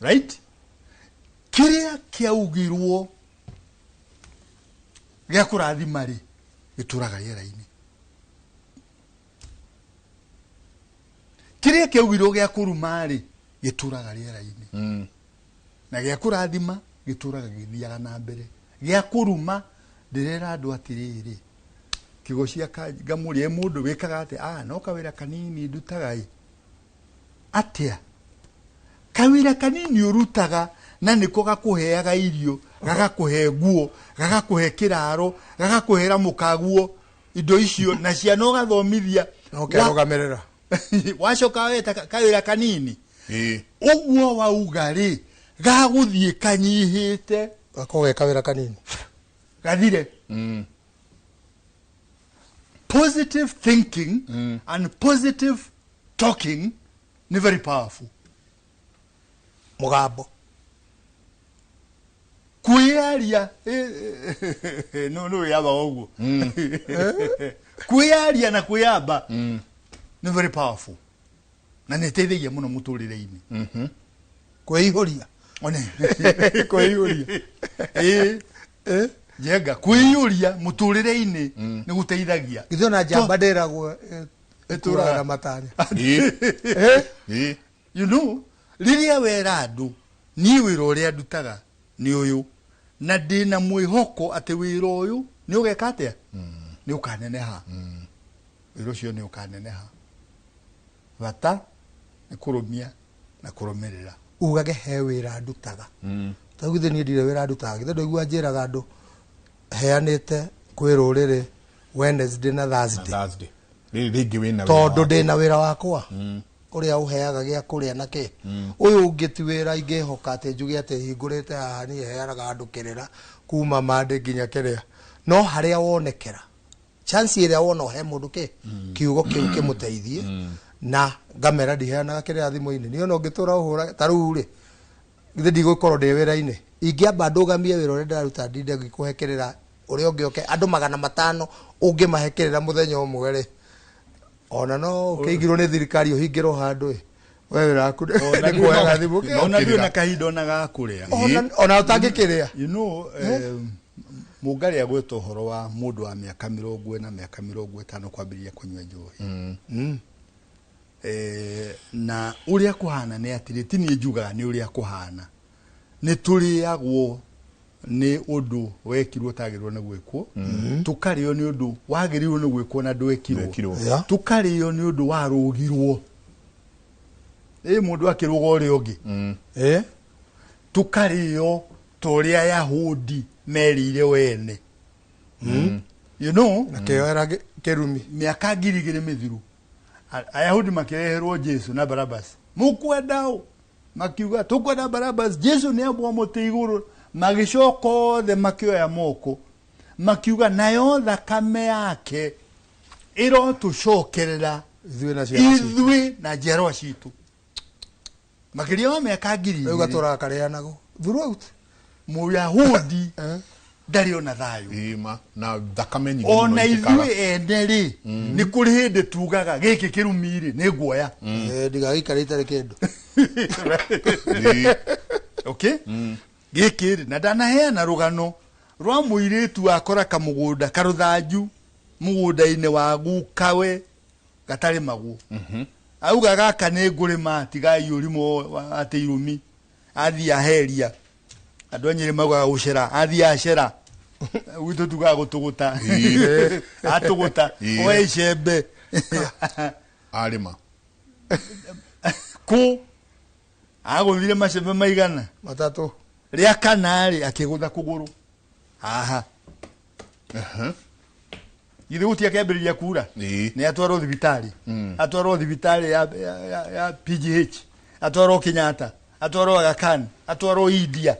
Right. Kĩrĩa kĩaugirwo gĩa kũrathima rĩ, gĩtũraga rĩera-inĩ. Kĩrĩa kĩaugirwo gĩa kũruma rĩ, gĩtũraga rĩera-inĩ, na gĩa kũrathima gĩtũraga gĩthiaga na mbere. Gĩa kũruma Ndĩrera andũ atĩrĩrĩ, Kĩgocia ngamũria mũndũ wĩkaga atĩa? Ah, no kawĩra kanini ndutaga ĩ. Atĩa? Kawĩra kanini ũrutaga na nĩko gakũheaga irio, gagakũhe nguo, gagakũhe kĩraro, gagakũhera mũkaguo, indo icio na ciana ũgathomithia. Na ũkerũgamĩrĩra. Wacoka weta kawĩra kanini. Ũguo wauga rĩ, gagũthiĩ kanyihĩte. Gakorwo ge kawĩra kanini. Gathire. Positive thinking and positive talking ni very powerful. Mũgambo. Kwĩyaria no no yaba ũguo. Kwĩyaria na kwĩyamba ni very powerful. Na nĩ ĩteithagia mũno mũtũrĩre-inĩ. Kwĩihũria. One. Kwĩihũria. Njenga kwĩiyũria mũtũrĩre-inĩ nĩ gũteithagia. Githĩ ona njamba ndĩragwo ĩtũraga na matanya. You know, rĩrĩa wera andũ, niĩ wĩra ũrĩa ndutaga nĩ ũyũ, na ndĩna mwĩhoko atĩ wĩra ũyũ nĩ ũgeka atĩa? Nĩ ũkaneneha. Wĩra ũcio nĩ ũkaneneha. Bata nĩ kũrũmia na kũrũmĩrĩra. Ugage he wĩra ndutaga. Ta githĩ niĩ ndirĩ wĩra ndutaga. Githĩ ndũigua njĩraga andũ heanĩte kwĩ rũrĩrĩ Wednesday na Thursday. Thursday. Rĩrĩ rĩngĩ wĩna wĩra Tondũ waku. ndĩna wĩra wakwa. Ũrĩa ũheaga gĩa kũrĩa na kĩ. Ũyũ ũngĩ ti wĩra ingĩhoka atĩ njuge atĩ hingũrĩte haha niĩ heanaga andũ kĩrĩra kuma Monday nginya kĩrĩa. No harĩa wonekera, chance ĩrĩa wona ũhe mũndũ kĩ, kiugo kĩu kĩmũteithie. Na ngamera ndiheanaga kĩrĩra thimũ-inĩ. Niĩ ona ũngĩtũra ũhũra ta rĩu rĩ, githĩ ndigũkorwo ndĩ wĩra-inĩ. Ingĩamba ndũgamie wĩra ũrĩa ndĩraruta ndinde ngĩkũhe kĩrĩra ũrĩa ũngĩ oke andũ 500 ũngĩmahe kĩrĩra mũthenya ũmwe rĩ, ona no ũkĩingĩrwo nĩ thirikari ũhingĩrwo handũ ĩ. We wĩra waku nĩ kuoyaga thimũ. Ona ndũrĩ na kahinda ona ga kũrĩa. Ona ũtangĩkĩrĩa. You know, Mũngarĩ agweta ũhoro wa mũndũ wa mĩaka 40 mĩaka 50 kwambĩrĩria kũnyua njohi. Na ũrĩa kũhana nĩ atĩrĩ, ti niĩ njugaga nĩ ũrĩa kũhana. Nĩ tũrĩagwo nĩ ũndũ wekirwo ũtagĩrĩirwo nĩ gwĩkwo. Tũkarĩo nĩ ũndũ wagĩrĩirwo nĩ gwĩkwo na ndwekirwo. Tũkarĩo nĩ ũndũ warũgirwo. Mũndũ akĩrũga ũrĩa ũngĩ. Tũkarĩo ta ũrĩa Ayahudi merĩire wene. You know, Akĩoera kĩrumi. Mĩaka 2000 mĩthiru. Ayahudi makĩreherwo Jesu na Barabas. Mũkwenda ũ? Makiuga tũkwenda Barabas. Jesu nĩ ambwo mũtĩ igũrũ. Magĩcoka othe makĩoya moko. Makiuga nayo thakame yake ĩrotũcokerera ithuĩ na njiarwa citũ. Makĩria ma mĩaka 2000. Rĩu gatũraga karĩanagwo. Throughout. Mũyahudi ndarĩ ona thayũ. Ĩma, na thakame nyingĩ mũno Ona itĩkaga. ithuĩ ene rĩ, nĩ kũrĩ hĩndĩ tugaga gĩkĩ kĩrumi rĩ, nĩ nguoya. Ndigagĩikare itarĩ kĩndũ. Okay? Gĩkĩ rĩ, na ndanaheana rũgano rwa mũirĩtu akora kamũgũnda karũthanju mũgũnda-inĩ wa gukawe gatarĩmagwo. Auga gaka nĩ ngũrĩma tigai ũrimũ atĩ irumi. Athiĩ aheria. Andũ a Nyĩrĩ maugaga gũcera, athiĩ acera. Gwitũ tugaga gũtũgũta. Atũgũta, oe icembe. Arĩma. Kũ? Agũthire macembe maigana? 3. Rĩa kana rĩ, akĩgũtha kũgũrũ. Haha. Githĩ gũtiĩ akĩambĩrĩria kura? Nĩ atwarwo thibitarĩ. Atwarwo thibitarĩ ya PGH. Atwarwo Kenyatta. Atwarwo Aga Khan. Atwarwo India.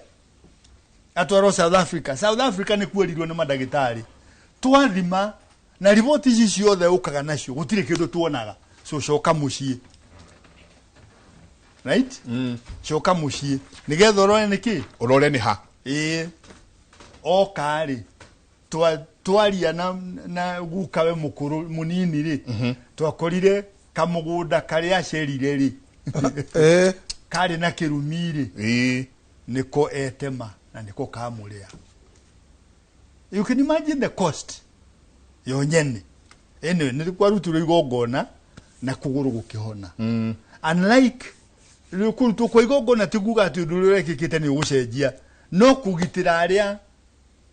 Atwarwo South Africa. South Africa nĩ kuerirwo nĩ mandagĩtarĩ. Twathima na riboti ici ciothe ũkaga nacio gũtirĩ kĩndũ tuonaga. So coka mũciĩ. Right? Coka mũciĩ. Nĩgetha ũrore nĩ kĩ? Ũrore nĩ ha? Ĩĩ. Oka rĩ, twaria na gukawe mũkũrũ mũnini rĩ, twakorire kamũgũnda karĩa acerire rĩ. Karĩ na kĩrumi rĩ. Nĩko etema na nĩko kamũrĩa. You can imagine the cost. Yo nyene. Anyway, nĩ kwarutirwo igongona na kũgũrũ gũkĩhona. Unlike rĩu kũrutwo kwa igongona ti kuga atĩ ũndũ ũrĩa ũrekĩkĩte nĩ ũgũcenjia, no kũgitĩra arĩa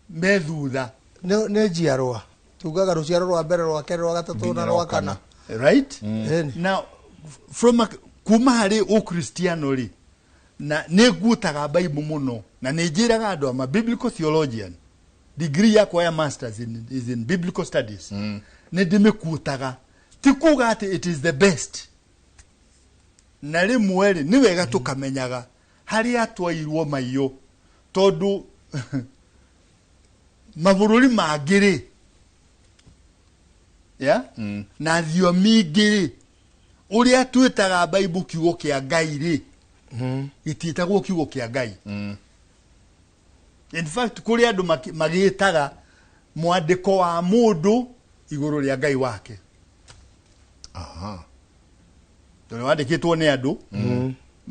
me thutha. Nĩ njiarwa tugaga rũciaro rwa mbere rwa kerĩ rwa gatatũ na rwa kana. Right? Now from kuma harĩ ũkristiano rĩ, na nĩ nguotaga Bible mũno na nĩ njĩraga andũ ama biblical theologian, degree yakwa ya masters is in biblical studies. Nĩ ndĩmĩkuotaga, ti kuga atĩ it is the best, na rĩmwe rĩ nĩ wega tũkamenyaga harĩa twairwo maiyo, tondũ mabũrũri mangĩ rĩ, yeah? Na thiomi ingĩ rĩ, ũrĩa twĩtaga Bible kiugo kĩa Ngai rĩ, gĩtiĩtagwo kiugo kĩa Ngai. In fact kũrĩ andũ magĩtaga mwandĩko wa mũndũ igũrũ rĩa Ngai wake. Aha. Tondũ wandĩkĩtwo nĩ andũ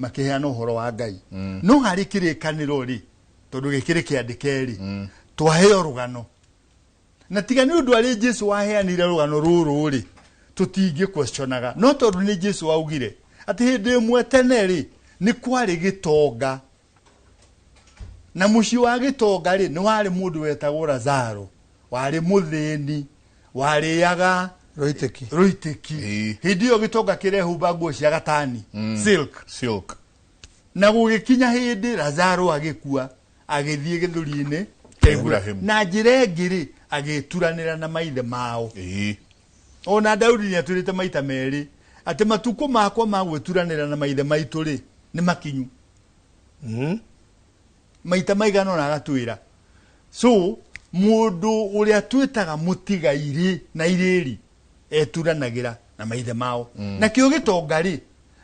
makĩheana ũhoro wa Ngai. No harĩ kĩrĩkanĩro rĩ, tondũ gĩkĩrĩ kĩandĩke rĩ, twaheo rũgano. Na tiga nĩ ũndũ arĩ Jesu waheanire rũgano rũrũ rĩ, tũtingĩ questionaga. No tondũ nĩ Jesu augire atĩ hĩndĩ ĩmwe tene rĩ, nĩ kwarĩ gĩtonga. Na mũciĩ wa gĩtonga rĩ, nĩ warĩ mũndũ wetagwo Lazaro, warĩ mũthĩni, warĩaga rũitĩki. Hĩndĩ ĩyo gĩtonga kĩrehumba nguo cia gatani, silk. Na gũgĩkinya hĩndĩ Lazaro agĩkua, agĩthiĩ gĩthũri-inĩ kĩa Ibrahim. Na njĩra ĩngĩ rĩ, agĩturanĩra na maithe mao. Ona Daudi nĩ atwĩrĩte maita merĩ atĩ matukũ makwa ma gwĩturanĩra na maithe maitũ rĩ, nĩ makinyu. Maita maigana ũna agatwĩra. So mũndũ ũrĩa twĩtaga mũtigairĩ na irĩri eturanagĩra na maithe mao. Na kĩo gĩtonga rĩ,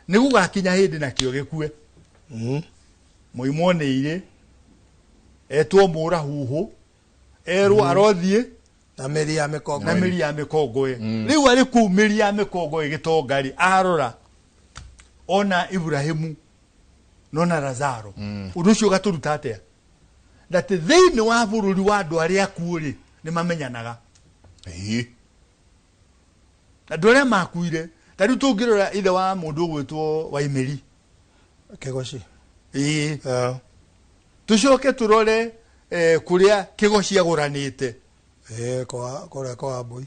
nĩ gũgakinya hĩndĩ na kĩo gĩkue. Mũimwo nĩ irĩ, etwo mũrahuhu, erwo arothiĩ na mĩri ya mĩkongo. Na mĩri ya mĩkongo. Rĩu arĩ kũu mĩri ya mĩkongo gĩtonga rĩ, arora ona Ibrahimu nona Lazaro. Ũndũ ũcio ũgatũruta atĩa? That thĩinĩ wa bũrũri wa andũ arĩa akuũ rĩ, nĩ mamenyanaga. Andũ arĩa makuire, ta rĩu tũngĩrora ithe wa mũndũ ũgwĩtwo Waimĩri Kĩgoci. Tũcoke tũrore kũrĩa Kĩgoci agũranĩte. Kũrĩa kwa Mbui.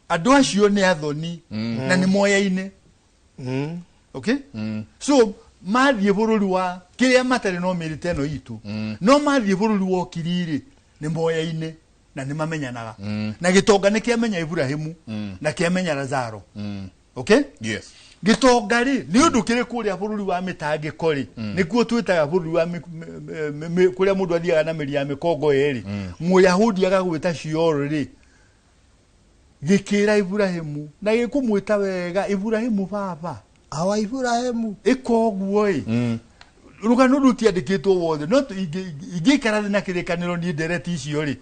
Andũ acio nĩ athoni na nĩ moyaine. Okay? So mathiĩ bũrũri wa kĩrĩa matarĩ no mĩrĩ ta ĩno itũ, no mathiĩ bũrũri wa ũkiri rĩ, nĩ moyaine na nĩ mamenyanaga. Na gĩtonga nĩ kĩamenya Ibrahimu na kĩamenya Lazaro. Okay? Yes. Gĩtonga rĩ, nĩ ũndũ kĩrĩ kũrĩa bũrũri wa mĩtangĩko rĩ, nĩkuo twĩtaga bũrũri wa kũrĩa mũndũ athiaga na mĩri ya mĩkongo ĩrĩ. Mũyahudi agagwĩta Sheol rĩ, gĩkĩra Ibrahimu na gĩkũmwĩta wega, Ibrahimu baba. Awa Ibrahimu. Ĩka ũguo ĩ. Rũgano rũtiandĩkĩtwo wothe, no ingĩikara thĩ na kĩrĩkanĩro niĩ ndereti icio rĩ,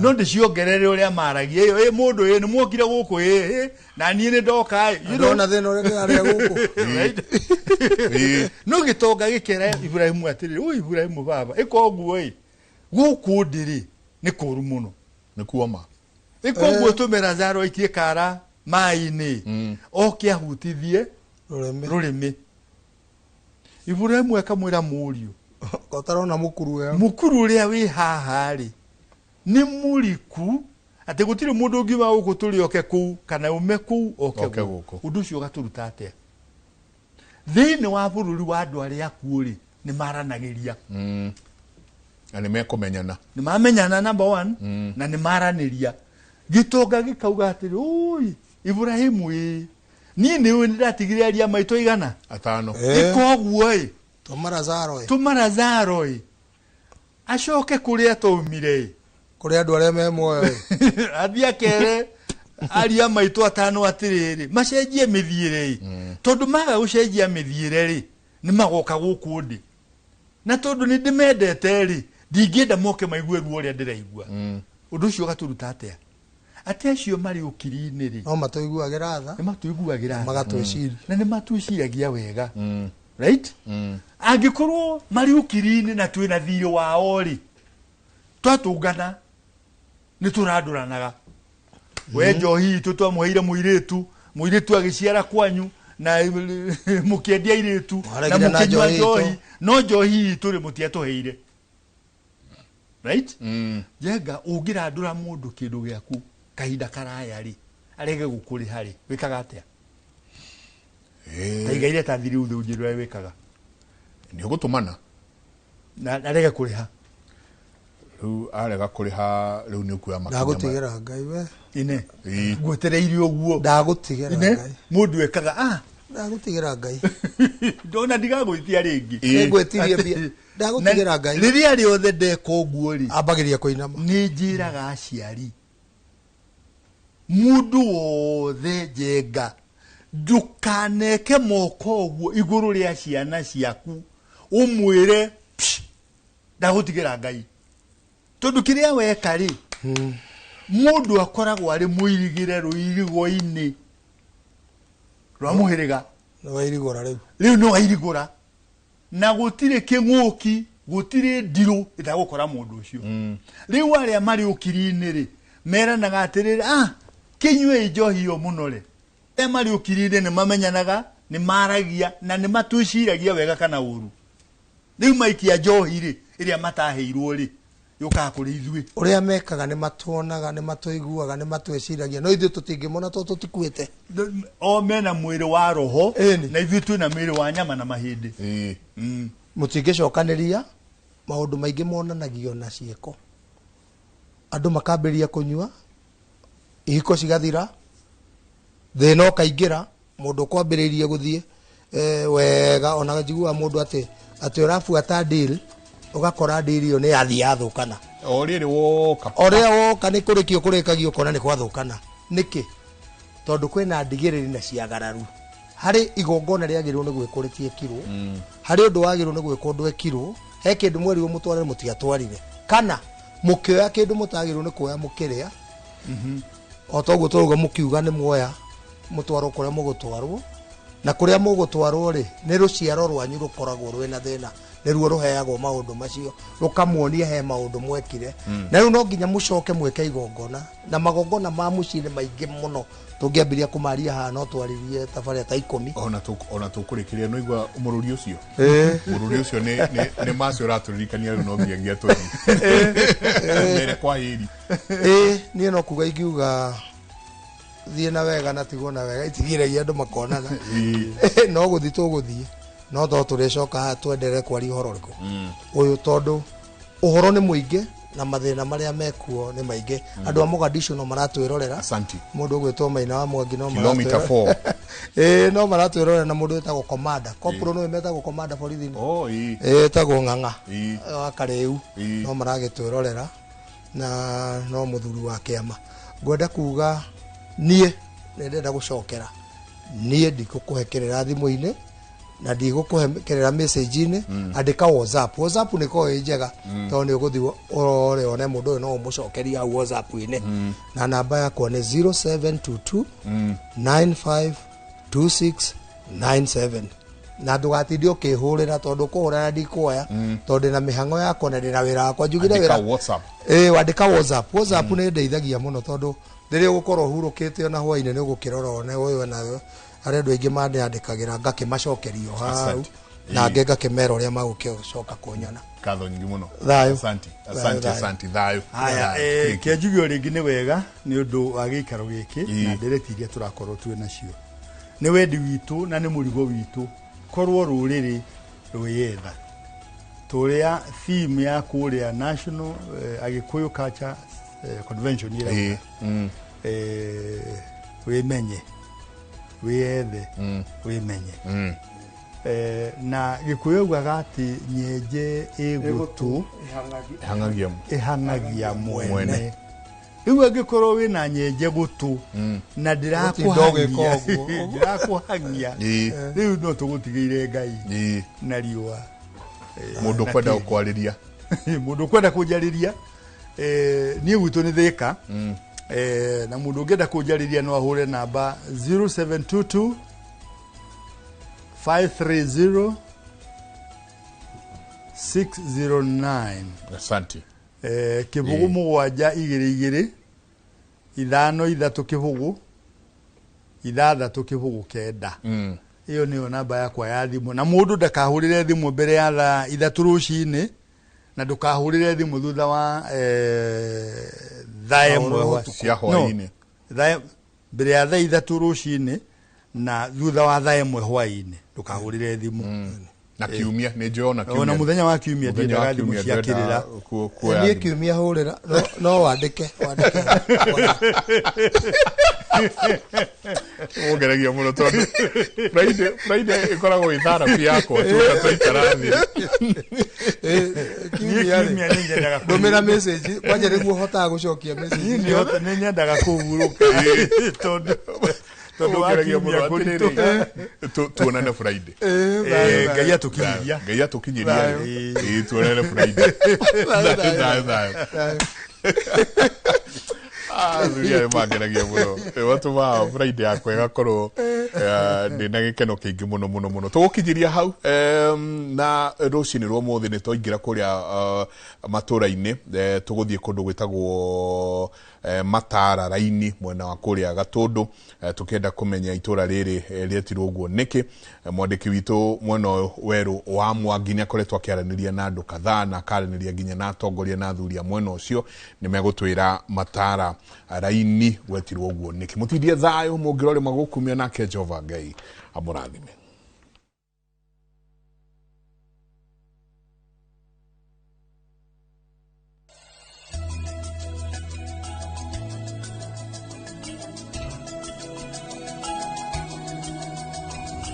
no ndĩciongerere ũrĩa maragia. Ĩyo, mũndũ ĩ, nĩ mwokire gũkũ, ĩ, na niĩ nĩ ndoka ĩ. You know? Ndona thĩna ũrĩa ndĩrarĩa gũkũ. Right? No gĩtonga gĩkĩra Ibrahimu atĩrĩrĩ, ũyũ Ibrahimu baba, ĩka ũguo ĩ, gũkũ ndĩrĩ nĩ kũũru mũno. Nĩ kuoma. Ĩka ũguo tũme Lazaro aikie kara maĩ-inĩ, oke ahutithie rũrĩmĩ. Ibrahimu akamwĩra mũriũ, Ũtarona mũkuru ũrĩa. Mũkuru ũrĩa wĩ haha rĩ, nĩ mũriku atĩ gũtirĩ mũndũ ũngiuma gũkũ tũrĩ oke kũu kana ume kũu oke gũkũ. Ũndũ ũcio ũgatũruta atĩa? Thĩinĩ wa bũrũri wa andũ arĩa akuũ rĩ, nĩ maranagĩria. Na nĩ mekũmenyana. Nĩ mamenyana number one, na nĩ maranĩria. Gĩtonga gĩkauga atĩrĩ, ũi Ibrahimu ĩ, niĩ nĩ ũĩ nĩndatigire aria maitũ igana? Atano. Ĩka ũguo ĩ. Tũma Lazaro ĩ. Tũma Lazaro ĩ. Acoke kũrĩa twaumire ĩ. Kũrĩa andũ arĩa me muoyo ĩ. Athiĩ akere aria maitũ atano atĩrĩrĩ, macenjie mĩthiĩre ĩ. Tondũ maga gũcenjia mĩthiĩre rĩ, nĩ magoka gũkũ ndĩ. Na tondũ nĩ ndĩmendete rĩ, ndingĩenda moke maigue ruo ũrĩa ndĩraigua. Ũndũ ũcio ũgatũruta atĩa? Atĩ acio marĩ ũkiri-inĩ rĩ, no matũiguagĩra tha. Nĩ matũiguagĩra tha. Magatwĩciria. Na nĩ matwĩciragia wega. Right? Angĩkorwo marĩ ũkiri-inĩ na twĩna thirĩ wao rĩ, twatũngana nĩ tũrandũranaga. We njohi itũ twamũheire mũirĩtu, mũirĩtu agĩciara kwanyu na mũkĩendia irĩtu na Mwaregire na mũkĩnyua njohi itũ. njohi, no njohi itũ rĩ mũtiatũheire. Right? Njenga, ũngĩrandũra mũndũ kĩndũ gĩaku kahinda karaya rĩ, arege gũkũrĩha rĩ, wĩkaga atĩa? Ta iga iratathi rĩu thĩ ũnjĩre ũrĩa wĩkaga. Nĩ ũgũtũmana. Na arege kũrĩha. Rĩu arega kũrĩha, rĩu nĩ ũkuoya makinya. Ndagũtigĩra Ngai we. Ine. Ngwetereire ũguo. Ndagũtigĩra Ine. Ngai. Mũndũ ekaga ah Ndagũtigĩra Ngai. Ndona ndigagwĩtia rĩngĩ. Nĩngwĩtirie mbia. Ndagũtigĩra Ngai. Rĩrĩa rĩothe ndeka ũguo rĩ, ambagĩria kũinama. Nĩ njĩraga aciari, mũndũ wothe, Njenga, ndũkaneke moko ũguo igũrũ rĩa ciana ciaku, ũmwĩre, "Psh, ndagũtigĩra Ngai," tondũ kĩrĩa weka rĩ, mũndũ akoragwo arĩ mũirigĩre rũirigo-inĩ rwa mũhĩrĩga. Nĩ wairigũra rĩu. Rĩu nĩ wairigũra, na gũtirĩ kĩng'ũki, gũtirĩ ndirũ ĩtagũkora mũndũ ũcio. Rĩu arĩa marĩ ũkiri-inĩ rĩ, meranaga atĩrĩrĩ, ah, kĩnyuei njohi ĩyo mũno rĩ. Arĩa marĩ ũkiri-inĩ nĩ mamenyanaga, nĩ maragia na nĩ matwĩciragia wega kana ũru. Rĩu maikia njohi rĩ, ĩrĩa mataheirwo rĩ, yũkaga kũrĩ ithuĩ. Ũrĩa mekaga nĩ matuonaga, nĩ matũiguaga, nĩ matwĩciragia, no ithuĩ tũtingĩmona tondũ tũtikuĩte. O mena mwĩrĩ wa roho na ithuĩ twĩna mwĩrĩ wa nyama na mahĩndĩ. Mũtingĩcokanĩria maũndũ maingĩ monanagio na ciĩko. Andũ makambĩrĩria kũnyua, ihiko cigathira, thĩna ũkaingĩra, mũndũ ũkwambĩrĩirie gũthiĩ wega, ona njiguaga mũndũ atĩ ũrabuata deal, ũgakora deal ĩyo nĩ yathiĩ yathũkana. O rĩrĩ woka. O rĩrĩa woka nĩ kũrĩkio kũrĩkagio ũkona nĩ gwathũkana. Nĩkĩ? Tondũ kwĩna ndigĩrĩri na ciagararu. Harĩ igongona rĩagĩrĩirwo nĩ gwĩkwo rĩtiekirwo, harĩ ũndũ wagĩrĩirwo nĩ gwĩkwo ndwekirwo, he kĩndũ mwerirwo mũtware mũtiatwarire, kana mũkĩoya kĩndũ mũtagĩrĩirwo nĩ kuoya mũkĩrĩa. O toguo tũrauga mũkiuga nĩ muoya mũtwarwo kũrĩa mũgũtwarwo, na kũrĩa mũgũtwarwo rĩ, nĩ rũciaro rwanyu rũkoragwo rwĩna thĩna, nĩruo rũheagwo maũndũ macio, rũkamuonia he maũndũ mwekire. Na rĩu no nginya mũcoke mwĩke igongona, na magongona ma mũciĩ nĩ maingĩ mũno, tũngĩambĩrĩria kũmaria haha no twaririe tabarĩra ta 10. Ona tũkũrĩkĩria no igua mũrũri ũcio. Mũrũri ũcio nĩ macio ũratũririkania rĩu no nginyagia tũthiĩ. Mbere kwa heri. Niĩ no kuga ingiuga thiĩ na wega na tigwo na wega, itigiragia andũ makonana. No gũthiĩ tũgũthiĩ, no to tũrĩcoka haha twenderere kwaria ũhoro ũrĩkũ ũyũ, tondũ ũhoro nĩ mũingĩ na mathĩna marĩa mekuo nĩ maingĩ. Andũ a Mogadishu no maratwĩrorera. Asante. Mũndũ ũgwĩtwo Maina wa Mwangi no Kilomita maratwĩrorera. 4. No maratwĩrorera, na mũndũ wĩtagwo Commander. Kopro nĩwe metagwo Commander borithi-inĩ. Oh, ĩĩ. Ĩtagwo Ng'ang'a. Wa Karĩu. No maragĩtwĩrorera, na no mũthuri wa kĩama. Ngwenda kuga niĩ nĩ ndĩrenda gũcokera. Niĩ ndikũkũhe kĩrĩra thimũ-inĩ na ndigũkũhe kĩrĩra message-inĩ. Andĩka WhatsApp. WhatsApp nĩ koragwo ĩ njega, tondũ nĩ ũgũthiĩ ũrore one mũndũ ũyũ no ũmũcokerie hau WhatsApp-inĩ. Na namba yakwa nĩ 0722 952697. Na ndũgatinde ũkĩhũrĩra, tondũ kũhũra na ndikuoya, tondũ ndĩna mĩhang'o yakwa na ndĩna wĩra wakwa. Njugire Andĩka wĩra. WhatsApp. Wandĩka WhatsApp. WhatsApp nĩ ĩndeithagia mũno, tondũ rĩrĩa ũgũkorwo ũhurũkĩte ona hwainĩ nĩ ũgũkĩrora one ũyũ na ũyũ. Harĩ andũ aingĩ mandĩandĩkagĩra ngakĩmacokeria o hau, na angĩ ngakĩmera ũrĩa magũgĩcoka kũnyona. Ngatho nyingĩ mũno. Thayũ. Asante. Thayũ, Asante, thayũ. asante. Thayũ. Haya, Thayũ. kĩanjuge o rĩngĩ nĩ wega nĩ ũndũ wa gĩikaro gĩkĩ na ndereti iria tũrakorwo twĩ nacio. Nĩ wendi witũ na nĩ mũrigo witũ korwo rũrĩrĩ rwĩyetha tũrĩa theme ya kũrĩa National Agĩkũyũ Culture Convention ĩrauga. Wĩmenye, wĩyethe, wĩmenye. Na Gĩkũyũ augaga atĩ nyenje ĩ gũtũ Ĩhang'agia ĩhang'agia mwene. Mwene. Rĩu angĩkorwo wĩna nyenje gũtũ na Gũtinda ũgĩka ũguo. ndĩrakũhang'ia, rĩu no tũgũtigĩire Ngai na riũa. Mũndũ Na ũkwenda tĩri. gũkwarĩria. Mũndũ ũkwenda kũnjarĩria, niĩ gwitũ nĩ Thĩka. Na mũndũ ũngĩenda kũnjarĩria no ahũre namba 0722 530 609. Asante. 0 7 2 2 5 3 0 6 0 9. Ĩyo nĩyo namba yakwa ya thimũ, na mũndũ ndakahũrĩre thimũ mbere ya thaa 3 rũcinĩ. Na ndũkahũrĩre thimũ thutha wa thaa ĩmwe Cia hwaĩ-inĩ. No, mbere ya thaa 3 rũcinĩ na thutha wa thaa 1 hwaĩ-inĩ ndũkahũrĩre thimũ. Na kiumia nĩ njũĩ ona kiumia. Ona mũthenya wa kiumia Mũthenya wa ndiendaga thimũ kiumia cia ndwendaga kĩrĩra. kuoya Niĩ thimũ. kiumia hũrĩra no wandĩke wandĩke. Ũngeragia mũno tondũ Friday ĩkoragwo ĩ therapy yakwa tuoka twaikara thĩ. Niĩ kiumia nĩ nyendaga ndũmĩra message kwanja nĩguo hotaga gũcokia message. Niĩ nĩ nyendaga kũhurũka tondũ wa Ũngeragia kiumia mũno kũritũ. atĩrĩrĩ, tuonane Friday. Ngai atũkinyĩria. Ngai atũkinyĩria. Tuonane Friday. Thayũ thayũ. Athuri aya mangeragia mũno. Matũmaga Friday yakwa ĩgakorwo ndĩna gĩkeno kĩingĩ mũno mũno mũno. Tũgũkinyĩria hau na rũcinĩ rwa ũmũthĩ nĩ twaingĩra kũrĩa matũra-inĩ, tũgũthiĩ kũndũ gwĩtagwo Matara Raini mwena wa kũrĩa Gatũndũ, tũkĩenda kũmenya itũra rĩrĩ rĩetirwo ũguo nĩkĩ. Mwandĩki witũ mwena ũyũ werũ wa Mwangi nĩ akoretwo akĩaranĩria na andũ kadhaa na akaranĩria nginya na atongoria na athuri a mwena ũcio, nĩ megũtwĩra Matara Raini gwetirwo ũguo nĩkĩ. Mũtindie thayũ mũngĩrore magũkumia nake Jehova Ngai amũrathime.